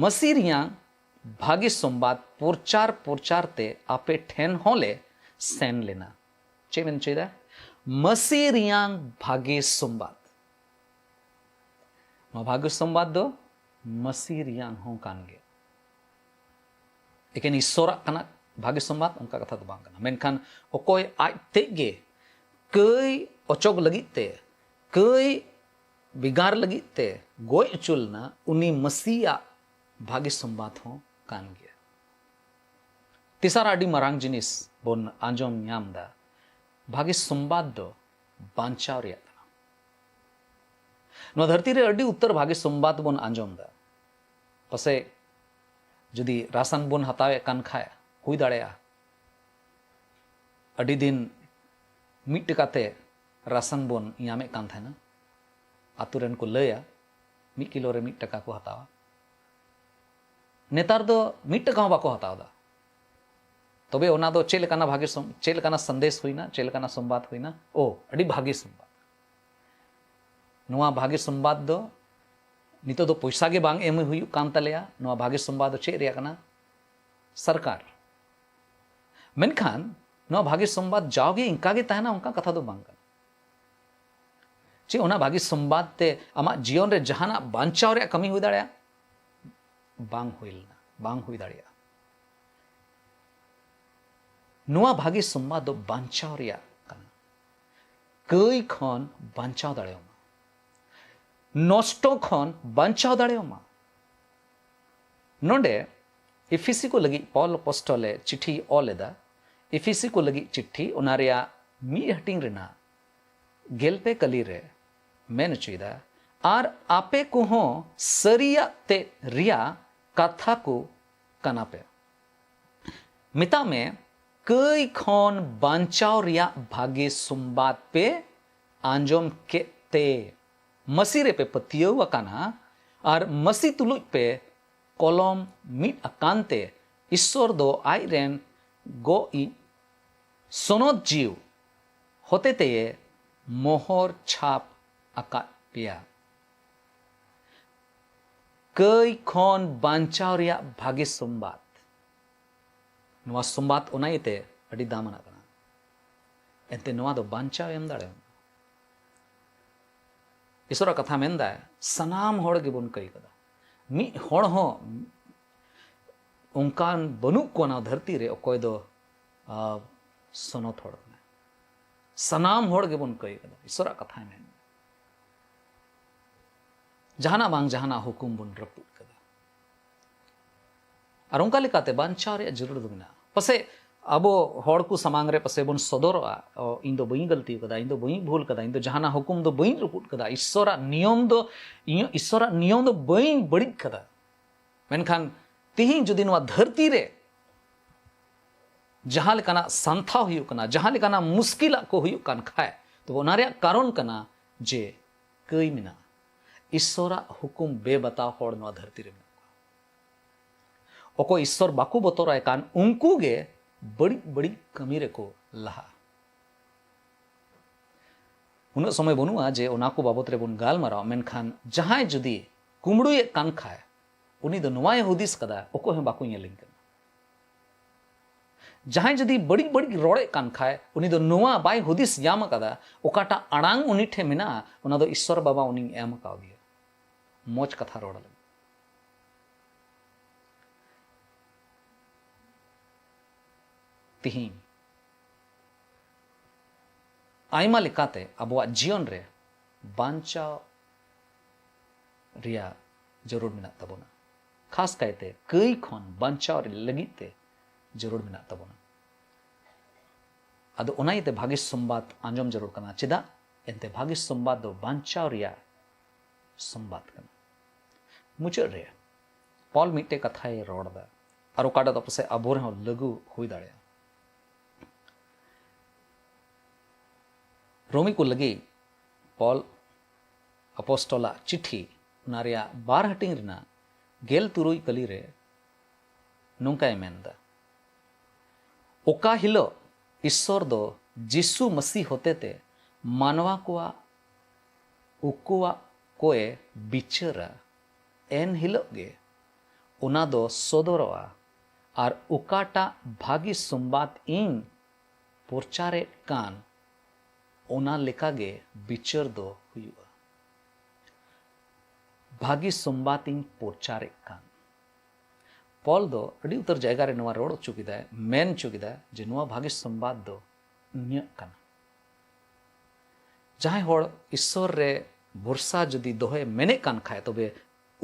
ᱢᱟᱹᱥᱤ ᱨᱮᱭᱟᱝ ᱵᱷᱟᱜᱮ ᱥᱚᱢᱵᱟᱫ ᱯᱨᱚᱪᱟᱨ ᱯᱨᱚᱪᱟᱨ ᱛᱮ ᱟᱯᱮ ᱴᱷᱮᱱ ᱦᱚᱸᱞᱮ ᱥᱮᱱ ᱞᱮᱱᱟ᱾ ᱪᱮᱫ ᱢᱮᱱ ᱦᱚᱪᱚᱭᱮᱫᱟ? ᱢᱟᱹᱥᱤ ᱨᱮᱭᱟᱝ ᱵᱷᱟᱜᱮ ᱥᱚᱢᱵᱟᱫ᱾ ᱱᱚᱣᱟ ᱵᱷᱟᱜᱮ ᱥᱚᱢᱵᱟᱫ ᱫᱚ ᱢᱟᱹᱥᱤ ᱨᱮᱭᱟᱝ ᱦᱚᱸ ᱠᱟᱱ ᱜᱮᱭᱟ᱾ ᱮᱠᱮᱱ ᱤᱥᱥᱚᱨᱟᱜ ᱠᱟᱱᱟ ᱵᱷᱟᱜᱮ ᱥᱚᱢᱵᱟᱫ, ᱚᱱᱠᱟ ᱠᱟᱛᱷᱟ ᱫᱚ ᱵᱟᱝ ᱠᱟᱱᱟ᱾ ᱢᱮᱱᱠᱷᱟᱱ ᱚᱠᱚᱭ ᱟᱡ ᱛᱮᱫ ᱜᱮ ᱠᱟᱹᱭ ᱚᱪᱚᱜ ᱞᱟᱹᱜᱤᱫ ᱛᱮ, ᱠᱟᱹᱭ ᱵᱷᱮᱜᱟᱨ ᱞᱟᱹᱜᱤᱫ ᱛᱮ ᱜᱚᱡ ᱦᱚᱪᱚ ᱞᱮᱱᱟ, ᱩᱱᱤ ᱢᱟᱹᱥᱤᱭᱟᱜ ᱵᱷᱟᱜᱮ ᱥᱚᱢᱵᱟᱫ ᱦᱚᱸ ᱠᱟᱱ ᱜᱮᱭᱟ᱾ ᱛᱮᱥᱟᱨ ᱟᱹᱰᱤ ᱢᱟᱨᱟᱝ ᱡᱤᱱᱤᱥ ᱵᱚᱱ ᱟᱸᱡᱚᱢ ᱧᱟᱢ ᱮᱫᱟ, ᱵᱷᱟᱜᱮ ᱥᱚᱢᱵᱟᱫ ᱫᱚ ᱵᱟᱧᱪᱟᱣ ᱨᱮᱭᱟᱜ ᱠᱟᱱᱟ᱾ ᱱᱚᱣᱟ ᱫᱷᱟᱹᱨᱛᱤ ᱨᱮ ᱟᱹᱰᱤ ᱩᱛᱟᱹᱨ ᱵᱷᱟᱜᱮ ᱥᱚᱢᱵᱟᱫ ᱵᱚᱱ ᱟᱸᱡᱚᱢ ᱮᱫᱟ᱾ ᱯᱟᱥᱮᱡ ᱡᱩᱫᱤ ᱨᱟᱥᱟᱱ ᱵᱚᱱ ᱦᱟᱛᱟᱣᱮᱫ ᱠᱟᱱ ᱠᱷᱟᱡ, ᱦᱩᱭ ᱫᱟᱲᱮᱭᱟᱜᱼᱟ ᱟᱹᱰᱤ ᱫᱤᱱ ᱢᱤᱫ ᱴᱟᱠᱟ ᱛᱮ ᱨᱟᱥᱟᱱ ᱵᱚᱱ ᱧᱟᱢᱮᱫ ᱠᱟᱱ ᱛᱟᱦᱮᱱᱟ᱾ ᱟᱛᱳ ᱨᱮᱱ ᱠᱚ ᱞᱟᱹᱭᱟ, ᱢᱤᱫ ᱠᱤᱞᱳ ᱨᱮ ᱢᱤᱫ ᱴᱟᱠᱟ ᱠᱚ ᱦᱟᱛᱟᱣᱟ᱾ ᱱᱮᱛᱟᱨ ᱫᱚ ᱢᱤᱫ ᱴᱟᱠᱟ ᱦᱚᱸ ᱵᱟᱠᱚ ᱦᱟᱛᱟᱣ ᱮᱫᱟ᱾ ᱛᱚᱵᱮ ᱚᱱᱟ ᱫᱚ ᱪᱮᱫ ᱞᱮᱠᱟᱱᱟᱜ ᱵᱷᱟᱜᱮ ᱥᱚᱢ-, ᱪᱮᱫ ᱞᱮᱠᱟᱱᱟᱜ ᱥᱟᱸᱫᱮᱥ ᱦᱩᱭᱱᱟ, ᱪᱮᱫ ᱞᱮᱠᱟᱱᱟᱜ ᱥᱚᱢᱵᱟᱫ ᱦᱩᱭᱱᱟ? ᱳ, ᱟᱹᱰᱤ ᱵᱷᱟᱜᱮ ᱥᱚᱢᱵᱟᱫ᱾ ᱱᱚᱣᱟ ᱵᱷᱟᱜᱮ ᱥᱚᱢᱵᱟᱫ ᱫᱚ ᱱᱤᱛᱚᱜ ᱫᱚ ᱯᱚᱭᱥᱟ ᱜᱮ ᱵᱟᱝ ᱮᱢ ᱦᱩᱭᱩᱜ ᱠᱟᱱ ᱛᱟᱞᱮᱭᱟ᱾ ᱱᱚᱣᱟ ᱵᱷᱟᱜᱮ ᱥᱚᱢᱵᱟᱫ ᱫᱚ ᱪᱮᱫ ᱨᱮᱭᱟᱜ ᱠᱟᱱᱟ? ᱥᱚᱨᱠᱟᱨ᱾ ᱢᱮᱱᱠᱷᱟᱱ ᱱᱚᱣᱟ ᱵᱷᱟᱜᱮ ᱥᱚᱢᱵᱟᱫ ᱡᱟᱣᱜᱮ ᱤᱱᱠᱟ ᱜᱮ ᱛᱟᱦᱮᱱᱟ, ᱚᱱᱠᱟ ᱠᱟᱛᱷᱟ ᱫᱚ ᱵᱟᱝ ᱠᱟᱱᱟ᱾ ᱪᱮᱫ ᱚᱱᱟ ᱵᱷᱟᱜᱮ ᱥᱚᱢᱵᱟᱫ ᱛᱮ ᱟᱢᱟᱜ ᱡᱤᱭᱚᱱ ᱨᱮ ᱡᱟᱦᱟᱱᱟᱜ ᱵᱟᱧᱪᱟᱣ ᱨᱮᱭᱟᱜ ᱠᱟᱹᱢᱤ ᱦᱩᱭ ᱫᱟᱲᱮᱭᱟᱜᱼᱟ? ᱵᱟᱝ ᱦᱩᱭ ᱞᱮᱱᱟ, ᱵᱟᱝ ᱦᱩᱭ ᱫᱟᱲᱮᱭᱟᱜᱼᱟ᱾ ᱱᱚᱣᱟ ᱵᱷᱟᱜᱮ ᱥᱚᱢᱵᱟᱫ ᱫᱚ ᱵᱟᱧᱪᱟᱣ ᱨᱮᱭᱟᱜ ᱠᱟᱱᱟ᱾ ᱠᱟᱹᱭ ᱠᱷᱚᱱ ᱵᱟᱧᱪᱟᱣ ᱫᱟᱲᱮᱭᱟᱢᱟ, ᱱᱚᱥᱴᱚ ᱠᱷᱚᱱ ᱵᱟᱧᱪᱟᱣ ᱫᱟᱲᱮᱭᱟᱢᱟ᱾ ᱱᱚᱰᱮ ᱤᱯᱷᱤᱥᱤ ᱠᱚ ᱞᱟᱹᱜᱤᱫ ᱯᱚᱞ ᱟᱯᱚᱥᱴᱚᱞ ᱮ ᱪᱤᱴᱷᱤ ᱚᱞ ᱮᱫᱟ᱾ ᱤᱯᱷᱤᱥᱤ ᱠᱚ ᱞᱟᱹᱜᱤᱫ ᱪᱤᱴᱷᱤ, ᱚᱱᱟ ᱨᱮᱭᱟᱜ ᱢᱤᱫ ᱦᱟᱹᱴᱤᱧ ᱨᱮᱱᱟᱜ ᱜᱮᱞ ᱯᱮ ᱠᱟᱹᱞᱤ ᱨᱮ ᱢᱮᱱ ᱦᱚᱪᱚᱭᱮᱫᱟ, ᱟᱨ ᱟᱯᱮ ᱠᱚᱦᱚᱸ ᱥᱟᱹᱨᱤᱭᱟᱜ ᱛᱮᱫ ᱨᱮᱭᱟᱜ ᱠᱟᱛᱷᱟ ᱠᱚ ᱠᱟᱱᱟ ᱯᱮ᱾ ᱢᱮᱛᱟᱜ ᱢᱮ, ᱠᱟᱹᱭ ᱠᱷᱚᱱ ᱵᱟᱧᱪᱟᱣ ᱨᱮᱭᱟᱜ ᱵᱷᱟᱜᱮ ᱥᱚᱢᱵᱟᱫ ᱯᱮ ᱟᱸᱡᱚᱢ ᱠᱮᱫ ᱛᱮ ᱢᱟᱹᱥᱤ ᱨᱮᱯᱮ ᱯᱟᱹᱛᱭᱟᱹᱣ ᱟᱠᱟᱱᱟ ᱟᱨ ᱢᱟᱹᱥᱤ ᱛᱩᱞᱩᱡ ᱯᱮ ᱠᱚᱞᱚᱢ ᱢᱤᱫ ᱟᱠᱟᱱ ᱛᱮ ᱤᱥᱥᱚᱨ ᱫᱚ ᱟᱡ ᱨᱮᱱ ᱜᱚᱜ ᱤᱡ ᱥᱚᱱᱚᱛ ᱡᱤᱣ ᱦᱚᱛᱮ ᱛᱮᱭᱮ ᱢᱚᱦᱚᱨ ᱪᱷᱟᱯ ᱟᱠᱟᱫ ᱯᱮᱭᱟ᱾ ᱠᱟᱹᱭ ᱠᱷᱚᱱ ᱵᱟᱧᱪᱟᱣ ᱨᱮᱭᱟᱜ ᱵᱷᱟᱜᱮ ᱥᱚᱢᱵᱟᱫ᱾ ᱱᱚᱣᱟ ᱥᱚᱢᱵᱟᱫ ᱚᱱᱟ ᱤᱭᱟᱹᱛᱮ ᱟᱹᱰᱤ ᱫᱟᱢᱟᱱᱟᱜ ᱠᱟᱱᱟ᱾ ᱮᱱᱛᱮ ᱱᱚᱣᱟ ᱫᱚ ᱵᱟᱧᱪᱟᱣ ᱮᱢ ᱫᱟᱲᱮᱭᱟᱢᱟ᱾ ᱤᱥᱚᱨᱟᱜ ᱠᱟᱛᱷᱟ ᱢᱮᱱᱫᱟᱭ, ᱥᱟᱱᱟᱢ ᱦᱚᱲ ᱜᱮᱵᱚᱱ ᱠᱟᱹᱭ ᱠᱟᱫᱟ᱾ ᱢᱤᱫ ᱦᱚᱲ ᱦᱚᱸ ᱚᱱᱠᱟᱱ ᱵᱟᱹᱱᱩᱜ ᱠᱚᱣᱟ ᱱᱚᱣᱟ ᱫᱷᱟᱹᱨᱛᱤ ᱨᱮ ᱚᱠᱚᱭ ᱫᱚ, ᱟ, ᱥᱚᱱᱚᱛ ᱦᱚᱲ ᱠᱟᱱᱟᱭ᱾ ᱥᱟᱱᱟᱢ ᱦᱚᱲ ᱜᱮᱵᱚᱱ ᱠᱟᱹᱭ ᱠᱟᱫᱟ᱾ ᱤᱥᱚᱨᱟᱜ ᱠᱟᱛᱷᱟᱭ ᱢᱮᱱ, ᱡᱟᱦᱟᱱᱟᱜ ᱵᱟᱝ ᱡᱟᱦᱟᱱᱟᱜ ᱦᱩᱠᱩᱢ ᱵᱚᱱ ᱨᱟᱹᱯᱩᱫ ᱠᱟᱫᱟ᱾ ᱟᱨ ᱚᱱᱠᱟ ᱞᱮᱠᱟᱛᱮ ᱵᱟᱧᱪᱟᱣ ᱨᱮᱭᱟᱜ ᱡᱟᱹᱨᱩᱲ ᱫᱚ ᱢᱮᱱᱟᱜᱼᱟ᱾ ᱯᱟᱥᱮᱡ ᱟᱵᱚ ᱦᱚᱲ ᱠᱚ ᱥᱟᱢᱟᱝ ᱨᱮ ᱯᱟᱥᱮᱡ ᱵᱚᱱ ᱥᱚᱫᱚᱨᱚᱜᱼᱟ, "ᱚ, ᱤᱧ ᱫᱚ ᱵᱟᱹᱧ ᱜᱟᱹᱞᱛᱤ ᱠᱟᱫᱟ, ᱤᱧ ᱫᱚ ᱵᱟᱹᱧ ᱵᱷᱩᱞ ᱠᱟᱫᱟ, ᱤᱧ ᱫᱚ ᱡᱟᱦᱟᱱᱟᱜ ᱦᱩᱠᱩᱢ ᱫᱚ ᱵᱟᱹᱧ ᱨᱟᱹᱯᱩᱫ ᱠᱟᱫᱟ, ᱤᱥᱥᱚᱨᱟᱜ ᱱᱤᱭᱚᱢ ᱫᱚ, ᱤᱧ ᱤᱥᱥᱚᱨᱟᱜ ᱱᱤᱭᱚᱢ ᱫᱚ ᱵᱟᱹᱧ ᱵᱟᱹᱲᱤᱡ ᱠᱟᱫᱟ᱾" ᱢᱮᱱᱠᱷᱟᱱ ᱛᱤᱦᱤᱧ ᱡᱩᱫᱤ ᱱᱚᱣᱟ ᱫᱷᱟᱹᱨᱛᱤ ᱨᱮ ᱡᱟᱦᱟᱸ ᱞᱮᱠᱟᱱᱟᱜ ᱥᱟᱱᱛᱷᱟᱣ ᱦᱩᱭᱩᱜ ᱠᱟᱱᱟ, ᱡᱟᱦᱟᱸ ᱞᱮᱠᱟᱱᱟᱜ ᱢᱩᱥᱠᱤᱞᱟᱜ ᱠᱚ ᱦᱩᱭᱩᱜ ᱠᱟᱱ ᱠᱷᱟᱡ, ᱛᱚᱵᱮ ᱚᱱᱟ ᱨᱮᱭᱟᱜ ᱠᱟᱨᱚᱱ ᱠᱟᱱᱟ ᱡᱮ ᱠᱟᱹᱭ ᱢᱮᱱᱟᱜᱼᱟ᱾ ᱤᱥᱥᱚᱨᱟᱜ ᱦᱩᱠᱩᱢ ᱵᱮᱵᱟᱛᱟᱣ ᱦᱚᱲ ᱱᱚᱣᱟ ᱫᱷᱟᱹᱨᱛᱤ ᱨᱮ ᱢᱮᱱᱟᱜ ᱠᱚᱣᱟ᱾ ᱚᱠᱚᱭ ᱤᱥᱥᱚᱨ ᱵᱟᱠᱚ ᱵᱚᱛᱚᱨᱟᱭ ᱠᱟᱱ, ᱩᱱᱠᱩ ᱜᱮ ᱵᱟᱹᱲᱤᱡ ᱵᱟᱹᱲᱤᱡ ᱠᱟᱹᱢᱤ ᱨᱮᱠᱚ ᱞᱟᱦᱟᱜᱼᱟ᱾ ᱩᱱᱟᱹᱜ ᱥᱚᱢᱚᱭ ᱵᱟᱹᱱᱩᱜᱼᱟ ᱡᱮ ᱚᱱᱟ ᱠᱚ ᱵᱟᱵᱚᱛ ᱨᱮᱵᱚᱱ ᱜᱟᱞᱢᱟᱨᱟᱣᱟ, ᱢᱮᱱᱠᱷᱟᱱ ᱡᱟᱦᱟᱸᱭ ᱡᱩᱫᱤ ᱠᱩᱢᱵᱽᱲᱩᱭᱮᱫ ᱠᱟᱱ ᱠᱷᱟᱡ, ᱩᱱᱤ ᱫᱚ ᱱᱚᱣᱟᱭ ᱦᱩᱫᱤᱥ ᱠᱟᱫᱟ, ᱚᱠᱚᱭ ᱦᱚᱸ ᱵᱟᱠᱚ ᱧᱮᱞᱤᱧ ᱠᱟᱱᱟ᱾ ᱡᱟᱦᱟᱸᱭ ᱡᱩᱫᱤ ᱵᱟᱹᱲᱤᱡ ᱵᱟᱹᱲᱤᱡ ᱨᱚᱲᱮᱫ ᱠᱟᱱ ᱠᱷᱟᱡ, ᱩᱱᱤ ᱫᱚ ᱱᱚᱣᱟ ᱵᱟᱭ ᱦᱩᱫᱤᱥ ᱧᱟᱢ ᱟᱠᱟᱫᱟ, ᱚᱠᱟᱴᱟᱜ ᱟᱲᱟᱝ ᱩᱱᱤ ᱴᱷᱮᱱ ᱢᱮᱱᱟᱜᱼᱟ, ᱚᱱᱟ ᱫᱚ ᱤᱥᱥᱚᱨ ᱵᱟᱵᱟ ᱩᱱᱤᱧ ᱮᱢ ᱟᱠᱟᱣᱫᱮᱭᱟ ᱢᱚᱡᱽ ᱠᱟᱛᱷᱟ ᱨᱚᱲ ᱞᱟᱹᱜᱤᱫ᱾ ᱛᱤᱦᱤᱧ ᱟᱭᱢᱟ ᱞᱮᱠᱟᱛᱮ ᱟᱵᱚᱣᱟᱜ ᱡᱤᱭᱚᱱ ᱨᱮ ᱵᱟᱧᱪᱟᱣ ᱨᱮᱭᱟᱜ ᱡᱟᱹᱨᱩᱲ ᱢᱮᱱᱟᱜ ᱛᱟᱵᱚᱱᱟ᱾ ᱠᱷᱟᱥ ᱠᱟᱭᱛᱮ ᱠᱟᱹᱭ ᱠᱷᱚᱱ ᱵᱟᱧᱪᱟᱣ ᱨᱮ ᱞᱟᱹᱜᱤᱫ ᱛᱮ ᱡᱟᱹᱨᱩᱲ ᱢᱮᱱᱟᱜ ᱛᱟᱵᱚᱱᱟ᱾ ᱟᱫᱚ ᱚᱱᱟ ᱤᱭᱟᱹᱛᱮ ᱵᱷᱟᱜᱮ ᱥᱚᱢᱵᱟᱫ ᱟᱸᱡᱚᱢ ᱡᱟᱹᱨᱩᱲ ᱠᱟᱱᱟ᱾ ᱪᱮᱫᱟᱜ? ᱮᱱᱛᱮ ᱵᱷᱟᱜᱮ ᱥᱚᱢᱵᱟᱫ ᱫᱚ ᱵᱟᱧᱪᱟᱣ ᱨᱮᱭᱟᱜ ᱥᱚᱢᱵᱟᱫ ᱠᱟᱱᱟ᱾ ᱢᱩᱪᱟᱹᱫ ᱨᱮ ᱯᱚᱞ ᱢᱤᱫᱴᱮᱡ ᱠᱟᱛᱷᱟᱭ ᱨᱚᱲ ᱮᱫᱟ, ᱟᱨ ᱚᱠᱟᱴᱟᱜ ᱫᱚ ᱯᱟᱥᱮᱡ ᱟᱵᱚ ᱨᱮᱦᱚᱸ ᱞᱟᱹᱜᱩ ᱦᱩᱭ ᱫᱟᱲᱮᱭᱟᱜᱼᱟ᱾ ᱨᱳᱢᱤ ᱠᱚ ᱞᱟᱹᱜᱤᱫ ᱯᱚᱞ ᱟᱯᱚᱥᱴᱚᱞᱟᱜ ᱪᱤᱴᱷᱤ, ᱚᱱᱟ ᱨᱮᱭᱟᱜ ᱵᱟᱨ ᱦᱟᱹᱴᱤᱧ ᱨᱮᱱᱟᱜ ᱜᱮᱞ ᱛᱩᱨᱩᱭ ᱠᱟᱹᱞᱤ ᱨᱮ ᱱᱚᱝᱠᱟᱭ ᱢᱮᱱᱫᱟ, ᱚᱠᱟ ᱦᱤᱞᱳᱜ ᱤᱥᱥᱚᱨ ᱫᱚ ᱡᱤᱥᱩ ᱢᱟᱹᱥᱤ ᱦᱚᱛᱮᱛᱮ ᱢᱟᱱᱣᱟ ᱠᱚᱣᱟᱜ ᱩᱠᱩᱣᱟᱜ ᱠᱚᱭᱮ ᱵᱤᱪᱟᱹᱨᱟ, ᱮᱱ ᱦᱤᱞᱳᱜ ᱜᱮ ᱚᱱᱟ ᱫᱚ ᱥᱚᱫᱚᱨᱚᱜᱼᱟ᱾ ᱟᱨ ᱚᱠᱟᱴᱟᱜ ᱵᱷᱟᱹᱜᱤ ᱥᱚᱢᱵᱟᱫ ᱤᱧ ᱯᱨᱚᱪᱟᱨᱮᱫ ᱠᱟᱱ, ᱚᱱᱟ ᱞᱮᱠᱟᱜᱮ ᱵᱤᱪᱟᱹᱨ ᱫᱚ ᱦᱩᱭᱩᱜᱼᱟ᱾ ᱵᱷᱟᱹᱜᱤ ᱥᱚᱢᱵᱟᱫ ᱤᱧ ᱯᱨᱚᱪᱟᱨᱮᱫ ᱠᱟᱱ᱾ ᱯᱚᱞ ᱫᱚ ᱟᱹᱰᱤ ᱩᱛᱟᱹᱨ ᱡᱟᱭᱜᱟ ᱨᱮ ᱱᱚᱣᱟ ᱨᱚᱲ ᱦᱚᱪᱚ ᱠᱮᱫᱟᱭ, ᱢᱮᱱ ᱦᱚᱪᱚ ᱠᱮᱫᱟᱭ ᱡᱮ ᱱᱚᱣᱟ ᱵᱷᱟᱹᱜᱤ ᱥᱚᱢᱵᱟᱫ ᱫᱚ ᱤᱧᱟᱹᱜ ᱠᱟᱱᱟ᱾ ᱡᱟᱦᱟᱸᱭ ᱦᱚᱲ ᱤᱥᱥᱚᱨ ᱨᱮ ᱵᱷᱚᱨᱥᱟ ᱡᱩᱫᱤ ᱫᱚᱦᱚᱭ ᱢᱮᱱᱮᱫ ᱠᱟᱱ ᱠᱷᱟᱡ, ᱛᱚᱵᱮ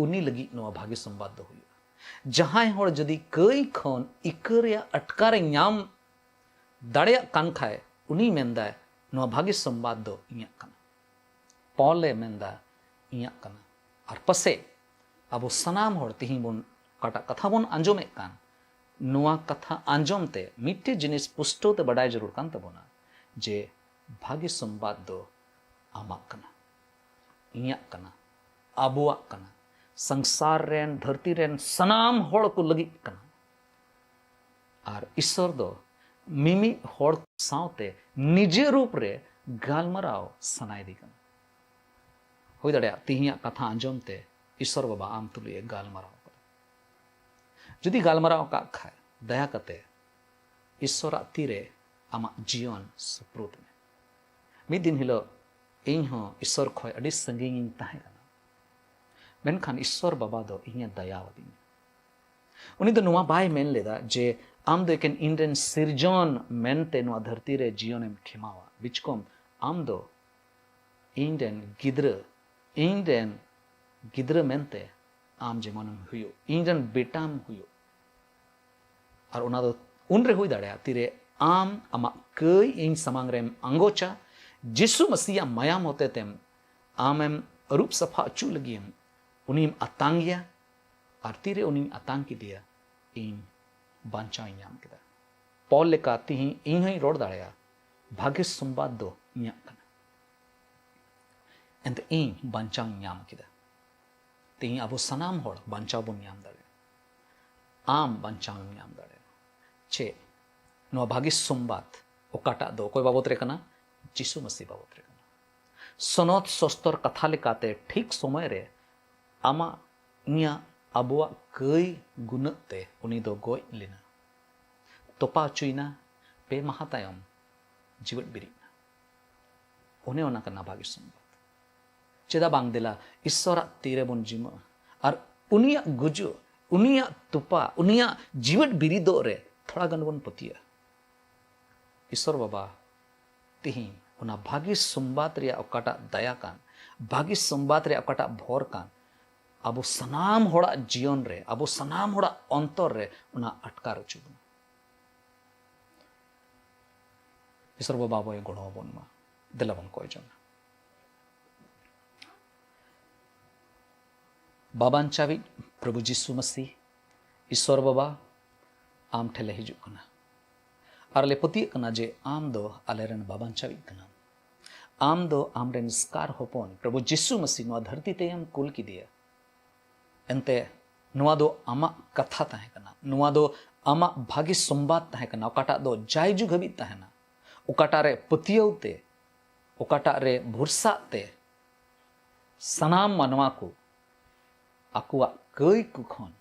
ᱩᱱᱤ ᱞᱟᱹᱜᱤᱫ ᱱᱚᱣᱟ ᱵᱷᱟᱹᱜᱤ ᱥᱚᱢᱵᱟᱫ ᱫᱚ ᱦᱩᱭᱩᱜᱼᱟ᱾ ᱡᱟᱦᱟᱸᱭ ᱦᱚᱲ ᱡᱩᱫᱤ ᱠᱟᱹᱭ ᱠᱷᱚᱱ ᱤᱠᱟᱹ ᱨᱮᱭᱟᱜ ᱟᱴᱠᱟᱨᱮ ᱧᱟᱢ ᱫᱟᱲᱮᱭᱟᱜ ᱠᱟᱱ ᱠᱷᱟᱡ, ᱩᱱᱤ ᱢᱮᱱᱫᱟᱭ, ᱱᱚᱣᱟ ᱵᱷᱟᱹᱜᱤ ᱥᱚᱢᱵᱟᱫ ᱫᱚ ᱤᱧᱟᱹᱜ ᱠᱟᱱᱟ᱾ ᱯᱚᱞᱮ ᱢᱮᱱᱫᱟ, ᱤᱧᱟᱹᱜ ᱠᱟᱱᱟ᱾ ᱟᱨ ᱯᱟᱥᱮᱡ ᱟᱵᱚ ᱥᱟᱱᱟᱢ ᱦᱚᱲ ᱛᱤᱦᱤᱧ ᱵᱚᱱ, ᱚᱠᱟᱴᱟᱜ ᱠᱟᱛᱷᱟ ᱵᱚᱱ ᱟᱸᱡᱚᱢᱮᱫ ᱠᱟᱱ, ᱱᱚᱣᱟ ᱠᱟᱛᱷᱟ ᱟᱸᱡᱚᱢ ᱛᱮ ᱢᱤᱫᱴᱮᱡ ᱡᱤᱱᱤᱥ ᱯᱩᱥᱴᱟᱹᱣ ᱛᱮ ᱵᱟᱰᱟᱭ ᱡᱟᱹᱨᱩᱲ ᱠᱟᱱ ᱛᱟᱵᱚᱱᱟ ᱡᱮ ᱵᱷᱟᱹᱜᱤ ᱥᱚᱢᱵᱟᱫ ᱫᱚ ᱟᱢᱟᱜ ᱠᱟᱱᱟ, ᱤᱧᱟᱹᱜ ᱠᱟᱱᱟ, ᱟᱵᱚᱣᱟᱜ ᱠᱟᱱᱟ, ᱥᱚᱝᱥᱟᱨ ᱨᱮᱱ, ᱫᱷᱟᱹᱨᱛᱤ ᱨᱮᱱ ᱥᱟᱱᱟᱢ ᱦᱚᱲ ᱠᱚ ᱞᱟᱹᱜᱤᱫ ᱠᱟᱱᱟ᱾ ᱟᱨ ᱤᱥᱥᱚᱨ ᱫᱚ ᱢᱤᱢᱤᱫ ᱦᱚᱲ ᱥᱟᱶᱛᱮ ᱱᱤᱡᱮ ᱨᱩᱯ ᱨᱮ ᱜᱟᱞᱢᱟᱨᱟᱣ ᱥᱟᱱᱟᱭᱮᱫᱮ ᱠᱟᱱᱟ᱾ ᱦᱩᱭ ᱫᱟᱲᱮᱭᱟᱜᱼᱟ ᱛᱤᱦᱤᱧᱟᱜ ᱠᱟᱛᱷᱟ ᱟᱸᱡᱚᱢ ᱛᱮ ᱤᱥᱥᱚᱨ ᱵᱟᱵᱟ ᱟᱢ ᱛᱩᱞᱩᱡ ᱮ ᱜᱟᱞᱢᱟᱨᱟᱣ ᱟᱠᱟᱫᱟ᱾ ᱡᱩᱫᱤ ᱜᱟᱞᱢᱟᱨᱟᱣ ᱟᱠᱟᱫ ᱠᱷᱟᱡ, ᱫᱟᱭᱟ ᱠᱟᱛᱮ ᱤᱥᱥᱚᱨᱟᱜ ᱛᱤᱨᱮ ᱟᱢᱟᱜ ᱡᱤᱭᱚᱱ ᱥᱩᱯᱨᱩᱫ ᱢᱮ᱾ ᱢᱤᱫ ᱫᱤᱱ ᱦᱤᱞᱳᱜ ᱤᱧ ᱦᱚᱸ ᱤᱥᱥᱚᱨ ᱠᱷᱚᱡ ᱟᱹᱰᱤ ᱥᱟᱺᱜᱤᱧ ᱤᱧ ᱛᱟᱦᱮᱸ ᱠᱟᱱᱟ, ᱢᱮᱱᱠᱷᱟᱱ ᱤᱥᱥᱚᱨ ᱵᱟᱵᱟ ᱫᱚ ᱤᱧᱮ ᱫᱟᱭᱟ ᱟᱹᱫᱤᱧᱟ᱾ ᱩᱱᱤ ᱫᱚ ᱱᱚᱣᱟ ᱵᱟᱭ ᱢᱮᱱ ᱞᱮᱫᱟ ᱡᱮ ᱟᱢ ᱫᱚ ᱮᱠᱮᱱ ᱤᱧ ᱨᱮᱱ ᱥᱤᱨᱡᱚᱱ ᱢᱮᱱᱛᱮ ᱱᱚᱣᱟ ᱫᱷᱟᱹᱨᱛᱤ ᱨᱮ ᱡᱤᱭᱚᱱᱮᱢ ᱠᱷᱮᱢᱟᱣᱟ, ᱵᱤᱪᱠᱚᱢ ᱟᱢ ᱫᱚ ᱤᱧ ᱨᱮᱱ ᱜᱤᱫᱽᱨᱟᱹ, ᱤᱧ ᱨᱮᱱ ᱜᱤᱫᱽᱨᱟᱹ ᱢᱮᱱᱛᱮ ᱟᱢ ᱡᱮᱢᱚᱱᱮᱢ ᱦᱩᱭᱩᱜ, ᱤᱧ ᱨᱮᱱ ᱵᱮᱴᱟᱢ ᱦᱩᱭᱩᱜ᱾ ᱟᱨ ᱚᱱᱟ ᱫᱚ ᱩᱱᱨᱮ ᱦᱩᱭ ᱫᱟᱲᱮᱭᱟᱜᱼᱟ, ᱛᱤᱨᱮ ᱟᱢ ᱟᱢᱟᱜ ᱠᱟᱹᱭ ᱤᱧ ᱥᱟᱢᱟᱝ ᱨᱮᱢ ᱟᱸᱜᱚᱪᱟ, ᱡᱤᱥᱩ ᱢᱟᱹᱥᱤᱭᱟᱜ ᱢᱟᱭᱟᱢ ᱦᱚᱛᱮᱛᱮᱢ ᱟᱢᱮᱢ ᱟᱹᱨᱩᱵ ᱥᱟᱯᱷᱟ ᱦᱚᱪᱚ ᱞᱟᱹᱜᱤᱫ ᱮᱢ, ᱩᱱᱤᱢ ᱟᱛᱟᱝ ᱜᱮᱭᱟ᱾ ᱟᱨ ᱛᱤᱨᱮ ᱩᱱᱤᱧ ᱟᱛᱟᱝ ᱠᱮᱫᱮᱭᱟ, ᱤᱧ ᱵᱟᱧᱪᱟᱣ ᱤᱧ ᱧᱟᱢ ᱠᱮᱫᱟ᱾ ᱯᱚᱞ ᱞᱮᱠᱟ ᱛᱤᱦᱤᱧ ᱤᱧ ᱦᱚᱸᱧ ᱨᱚᱲ ᱫᱟᱲᱮᱭᱟᱜᱼᱟ, ᱵᱷᱟᱜᱮ ᱥᱚᱢᱵᱟᱫ ᱫᱚ ᱤᱧᱟᱹᱜ ᱠᱟᱱᱟ᱾ ᱮᱱᱛᱮ ᱤᱧ ᱵᱟᱧᱪᱟᱣ ᱤᱧ ᱧᱟᱢ ᱠᱮᱫᱟ᱾ ᱛᱤᱦᱤᱧ ᱟᱵᱚ ᱥᱟᱱᱟᱢ ᱦᱚᱲ ᱵᱟᱧᱪᱟᱣ ᱵᱚᱱ ᱧᱟᱢ ᱫᱟᱲᱮᱭᱟᱜᱼᱟ᱾ ᱟᱢ ᱵᱟᱧᱪᱟᱣ ᱮᱢ ᱧᱟᱢ ᱫᱟᱲᱮᱭᱟᱜᱼᱟ᱾ ᱪᱮᱫ? ᱱᱚᱣᱟ ᱵᱷᱟᱹᱜᱤ ᱥᱚᱢᱵᱟᱫ ᱚᱠᱟᱴᱟᱜ ᱫᱚ ᱚᱠᱚᱭ ᱵᱟᱵᱚᱫ ᱨᱮ ᱠᱟᱱᱟ? ᱡᱤᱥᱩ ᱢᱟᱹᱥᱤ ᱵᱟᱵᱚᱫ ᱨᱮ ᱠᱟᱱᱟ᱾ ᱥᱚᱱᱚᱛ ᱥᱚᱥᱛᱚᱨ ᱠᱟᱛᱷᱟ ᱞᱮᱠᱟᱛᱮ ᱴᱷᱤᱠ ᱥᱚᱢᱚᱭ ᱨᱮ ᱟᱢᱟᱜ ᱤᱧᱟᱹᱜ ᱟᱵᱚᱣᱟᱜ ᱠᱟᱹᱭ ᱜᱩᱱᱟᱹᱜ ᱛᱮ ᱩᱱᱤ ᱫᱚ ᱜᱚᱡ ᱞᱮᱱᱟ, ᱛᱚᱯᱟ ᱦᱚᱪᱚᱭᱮᱱᱟ, ᱯᱮ ᱢᱟᱦᱟ ᱛᱟᱭᱚᱢ ᱡᱤᱣᱮᱫ ᱵᱮᱨᱮᱫ ᱮᱱᱟ᱾ ᱚᱱᱮ ᱚᱱᱟ ᱠᱟᱱᱟ ᱵᱷᱟᱹᱜᱤ ᱥᱚᱢᱵᱟᱫ᱾ ᱪᱮᱫᱟᱜ ᱵᱟᱝ ᱫᱮᱞᱟ ᱤᱥᱥᱚᱨᱟᱜ ᱛᱤ ᱨᱮᱵᱚᱱ ᱡᱤᱢᱟᱹᱜᱼᱟ ᱟᱨ ᱩᱱᱤᱭᱟᱜ ᱜᱩᱡᱩᱜ, ᱩᱱᱤᱭᱟᱜ ᱛᱚᱯᱟ, ᱩᱱᱤᱭᱟᱜ ᱡᱤᱣᱮᱫ ᱵᱮᱨᱮᱫᱚᱜ ᱨᱮ ᱛᱷᱚᱲᱟ ᱜᱟᱱ ᱵᱚᱱ ᱯᱟᱹᱛᱭᱟᱹᱜᱼᱟ᱾ ᱤᱥᱥᱚᱨ ᱵᱟᱵᱟ ᱛᱤᱦᱤᱧ ᱚᱱᱟ ᱵᱷᱟᱹᱜᱤ ᱥᱚᱢᱵᱟᱫ ᱨᱮᱭᱟᱜ ᱚᱠᱟᱴᱟᱜ ᱫᱟᱭᱟ ᱠᱟᱱ, ᱵᱷᱟᱹᱜᱤ ᱥᱚᱢᱵᱟᱫ ᱨᱮᱭᱟᱜ ᱚᱠᱟᱴᱟᱜ ᱵᱷᱚᱨ ᱠᱟᱱ, ᱟᱵᱚ ᱥᱟᱱᱟᱢ ᱦᱚᱲᱟᱜ ᱡᱤᱭᱚᱱ ᱨᱮ, ᱟᱵᱚ ᱥᱟᱱᱟᱢ ᱦᱚᱲᱟᱜ ᱚᱱᱛᱚᱨ ᱨᱮ ᱚᱱᱟ ᱟᱴᱠᱟᱨ ᱦᱚᱪᱚ ᱵᱚᱱᱟ᱾ ᱤᱥᱥᱚᱨ ᱵᱟᱵᱟ ᱟᱵᱚᱭ ᱜᱚᱲᱚ ᱟᱵᱚᱱ ᱢᱟ᱾ ᱫᱮᱞᱟ ᱵᱚᱱ ᱠᱚᱭ ᱡᱚᱝᱟ᱾ ᱵᱟᱵᱟᱧᱪᱟᱣᱤᱡ ᱯᱨᱚᱵᱷᱩ ᱡᱤᱥᱩ ᱢᱟᱹᱥᱤ, ᱤᱥᱥᱚᱨ ᱵᱟᱵᱟ, ᱟᱢ ᱴᱷᱮᱱ ᱞᱮ ᱦᱤᱡᱩᱜ ᱠᱟᱱᱟ ᱟᱨ ᱞᱮ ᱯᱟᱹᱛᱭᱟᱹᱜ ᱠᱟᱱᱟ ᱡᱮ ᱟᱢ ᱫᱚ ᱟᱞᱮᱨᱮᱱ ᱵᱟᱵᱟᱧᱪᱟᱣᱤᱡ ᱠᱟᱱᱟᱢ᱾ ᱟᱢ ᱫᱚ ᱟᱢᱨᱮᱱ ᱮᱥᱠᱟᱨ ᱦᱚᱯᱚᱱ ᱯᱨᱚᱵᱷᱩ ᱡᱤᱥᱩ ᱢᱟᱹᱥᱤ ᱱᱚᱣᱟ ᱫᱷᱟᱹᱨᱛᱤ ᱛᱮᱭᱮᱢ ᱠᱩᱞ ᱠᱮᱫᱮᱭᱟ᱾ ᱮᱱᱛᱮ ᱱᱚᱣᱟ ᱫᱚ ᱟᱢᱟᱜ ᱠᱟᱛᱷᱟ ᱛᱟᱦᱮᱸ ᱠᱟᱱᱟ, ᱱᱚᱣᱟ ᱫᱚ ᱟᱢᱟᱜ ᱵᱷᱟᱹᱜᱤ ᱥᱚᱢᱵᱟᱫ ᱛᱟᱦᱮᱸ ᱠᱟᱱᱟ, ᱚᱠᱟᱴᱟᱜ ᱫᱚ ᱡᱟᱭᱡᱩᱜᱽ ᱦᱟᱹᱵᱤᱡ ᱛᱟᱦᱮᱱᱟ, ᱚᱠᱟᱴᱟᱜ ᱨᱮ ᱯᱟᱹᱛᱭᱟᱹᱣ ᱛᱮ, ᱚᱠᱟᱴᱟᱜ ᱨᱮ ᱵᱷᱚᱨᱥᱟᱜ ᱛᱮ ᱥᱟᱱᱟᱢ ᱢᱟᱱᱣᱟ ᱠᱚ ᱟᱠᱚᱣᱟᱜ ᱠᱟᱹᱭ ᱠᱚ ᱠᱷᱚᱱ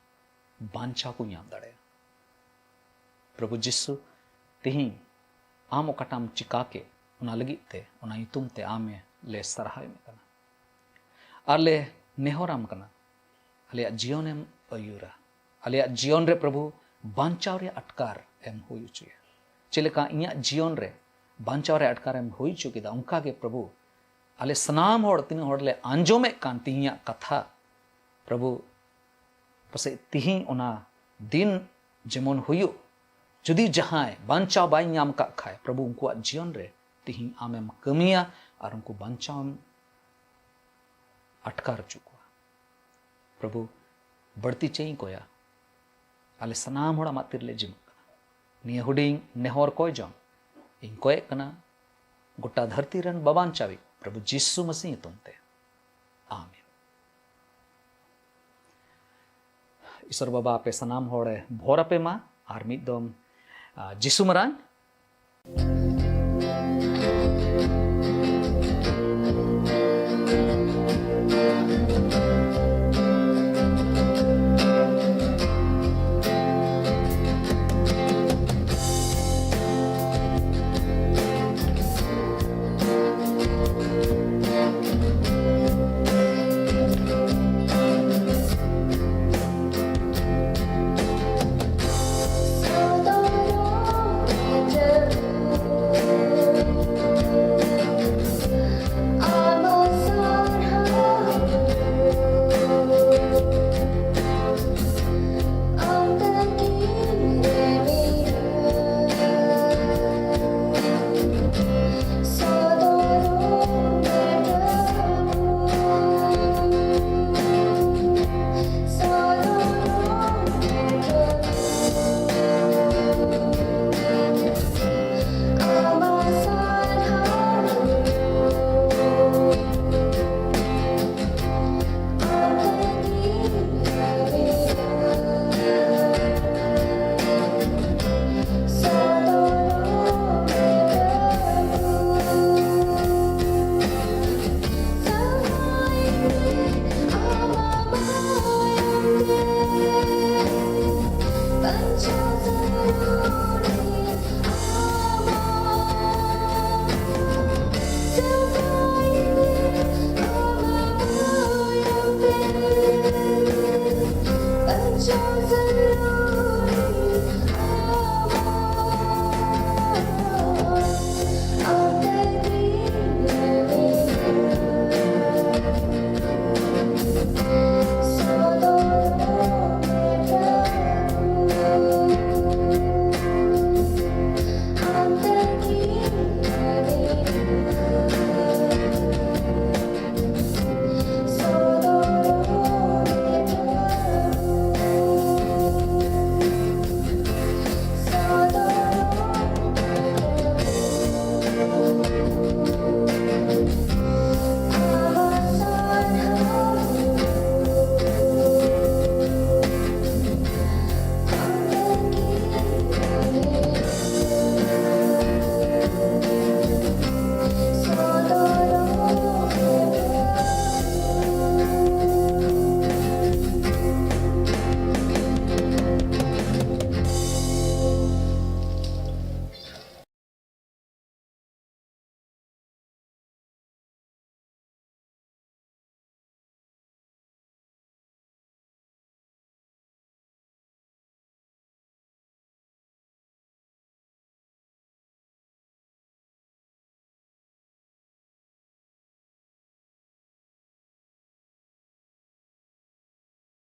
ᱵᱟᱧᱪᱟᱣ ᱠᱚ ᱧᱟᱢ ᱫᱟᱲᱮᱭᱟᱜᱼᱟ᱾ ᱯᱨᱚᱵᱷᱩ ᱡᱤᱥᱩ, ᱛᱤᱦᱤᱧ ᱟᱢ ᱚᱠᱟᱴᱟᱜ ᱮᱢ ᱪᱤᱠᱟ ᱠᱮᱫ, ᱚᱱᱟ ᱞᱟᱹᱜᱤᱫ ᱛᱮ, ᱚᱱᱟ ᱧᱩᱛᱩᱢ ᱛᱮ ᱟᱢᱮ ᱞᱮ ᱥᱟᱨᱦᱟᱣ ᱮᱢᱮᱫ ᱠᱟᱱᱟ ᱟᱨ ᱞᱮ ᱱᱮᱦᱚᱨᱟᱢ ᱠᱟᱱᱟ, ᱟᱞᱮᱭᱟᱜ ᱡᱤᱭᱚᱱᱮᱢ ᱟᱹᱭᱩᱨᱟ, ᱟᱞᱮᱭᱟᱜ ᱡᱤᱭᱚᱱ ᱨᱮ ᱯᱨᱚᱵᱷᱩ ᱵᱟᱧᱪᱟᱣ ᱨᱮᱭᱟᱜ ᱟᱴᱠᱟᱨ ᱮᱢ ᱦᱩᱭ ᱦᱚᱪᱚᱭᱟ᱾ ᱪᱮᱫ ᱞᱮᱠᱟ ᱤᱧᱟᱹᱜ ᱡᱤᱭᱚᱱ ᱨᱮ ᱵᱟᱧᱪᱟᱣ ᱨᱮᱭᱟᱜ ᱟᱴᱠᱟᱨ ᱮᱢ ᱦᱩᱭ ᱦᱚᱪᱚ ᱠᱮᱫᱟ, ᱚᱱᱠᱟ ᱜᱮ ᱯᱨᱚᱵᱷᱩ ᱟᱞᱮ ᱥᱟᱱᱟᱢ ᱦᱚᱲ, ᱛᱤᱱᱟᱹᱜ ᱦᱚᱲ ᱞᱮ ᱟᱸᱡᱚᱢᱮᱫ ᱠᱟᱱ ᱛᱤᱦᱤᱧᱟᱜ ᱠᱟᱛᱷᱟ, ᱯᱨᱚᱵᱷᱩ, ᱯᱟᱥᱮᱡ ᱛᱤᱦᱤᱧ ᱚᱱᱟ ᱫᱤᱱ ᱡᱮᱢᱚᱱ ᱦᱩᱭᱩᱜ, ᱡᱩᱫᱤ ᱡᱟᱦᱟᱸᱭ ᱵᱟᱧᱪᱟᱣ ᱵᱟᱭ ᱧᱟᱢ ᱠᱟᱜ ᱠᱷᱟᱡ, ᱯᱨᱚᱵᱷᱩ ᱩᱱᱠᱩᱣᱟᱜ ᱡᱤᱭᱚᱱ ᱨᱮ ᱛᱤᱦᱤᱧ ᱟᱢᱮᱢ ᱠᱟᱹᱢᱤᱭᱟ ᱟᱨ ᱩᱱᱠᱩ ᱵᱟᱧᱪᱟᱣᱮᱢ ᱟᱴᱠᱟᱨ ᱦᱚᱪᱚ ᱠᱚᱣᱟ᱾ ᱯᱨᱚᱵᱷᱩ, ᱵᱟᱹᱲᱛᱤ ᱪᱮᱫ ᱤᱧ ᱠᱚᱭᱟ? ᱟᱞᱮ ᱥᱟᱱᱟᱢ ᱦᱚᱲ ᱟᱢᱟᱜ ᱛᱤᱨᱮᱞᱮ ᱡᱤᱢᱟᱹᱜ ᱠᱟᱱᱟ᱾ ᱱᱤᱭᱟᱹ ᱦᱩᱰᱤᱧ ᱱᱮᱦᱚᱨ ᱠᱚᱭ ᱡᱚᱝ ᱤᱧ ᱠᱚᱭᱮᱜ ᱠᱟᱱᱟ ᱜᱚᱴᱟ ᱫᱷᱟᱹᱨᱛᱤ ᱨᱮᱱ ᱵᱟᱵᱟᱱ ᱪᱟᱵᱤ ᱯᱨᱚᱵᱷᱩ ᱡᱤᱥᱩ ᱢᱟᱹᱥᱤ ᱧᱩᱛᱩᱢ ᱛᱮ, ᱟᱢᱮᱱ᱾ ᱤᱥᱚᱨ ᱵᱟᱵᱟ ᱟᱯᱮ ᱥᱟᱱᱟᱢ ᱦᱚᱲᱮ ᱵᱷᱚᱨ ᱟᱯᱮ ᱢᱟ᱾ ᱟᱨ ᱢᱤᱫ ᱫᱚᱢ, ᱟ, ᱡᱤᱥᱩ ᱢᱟᱨᱟᱝ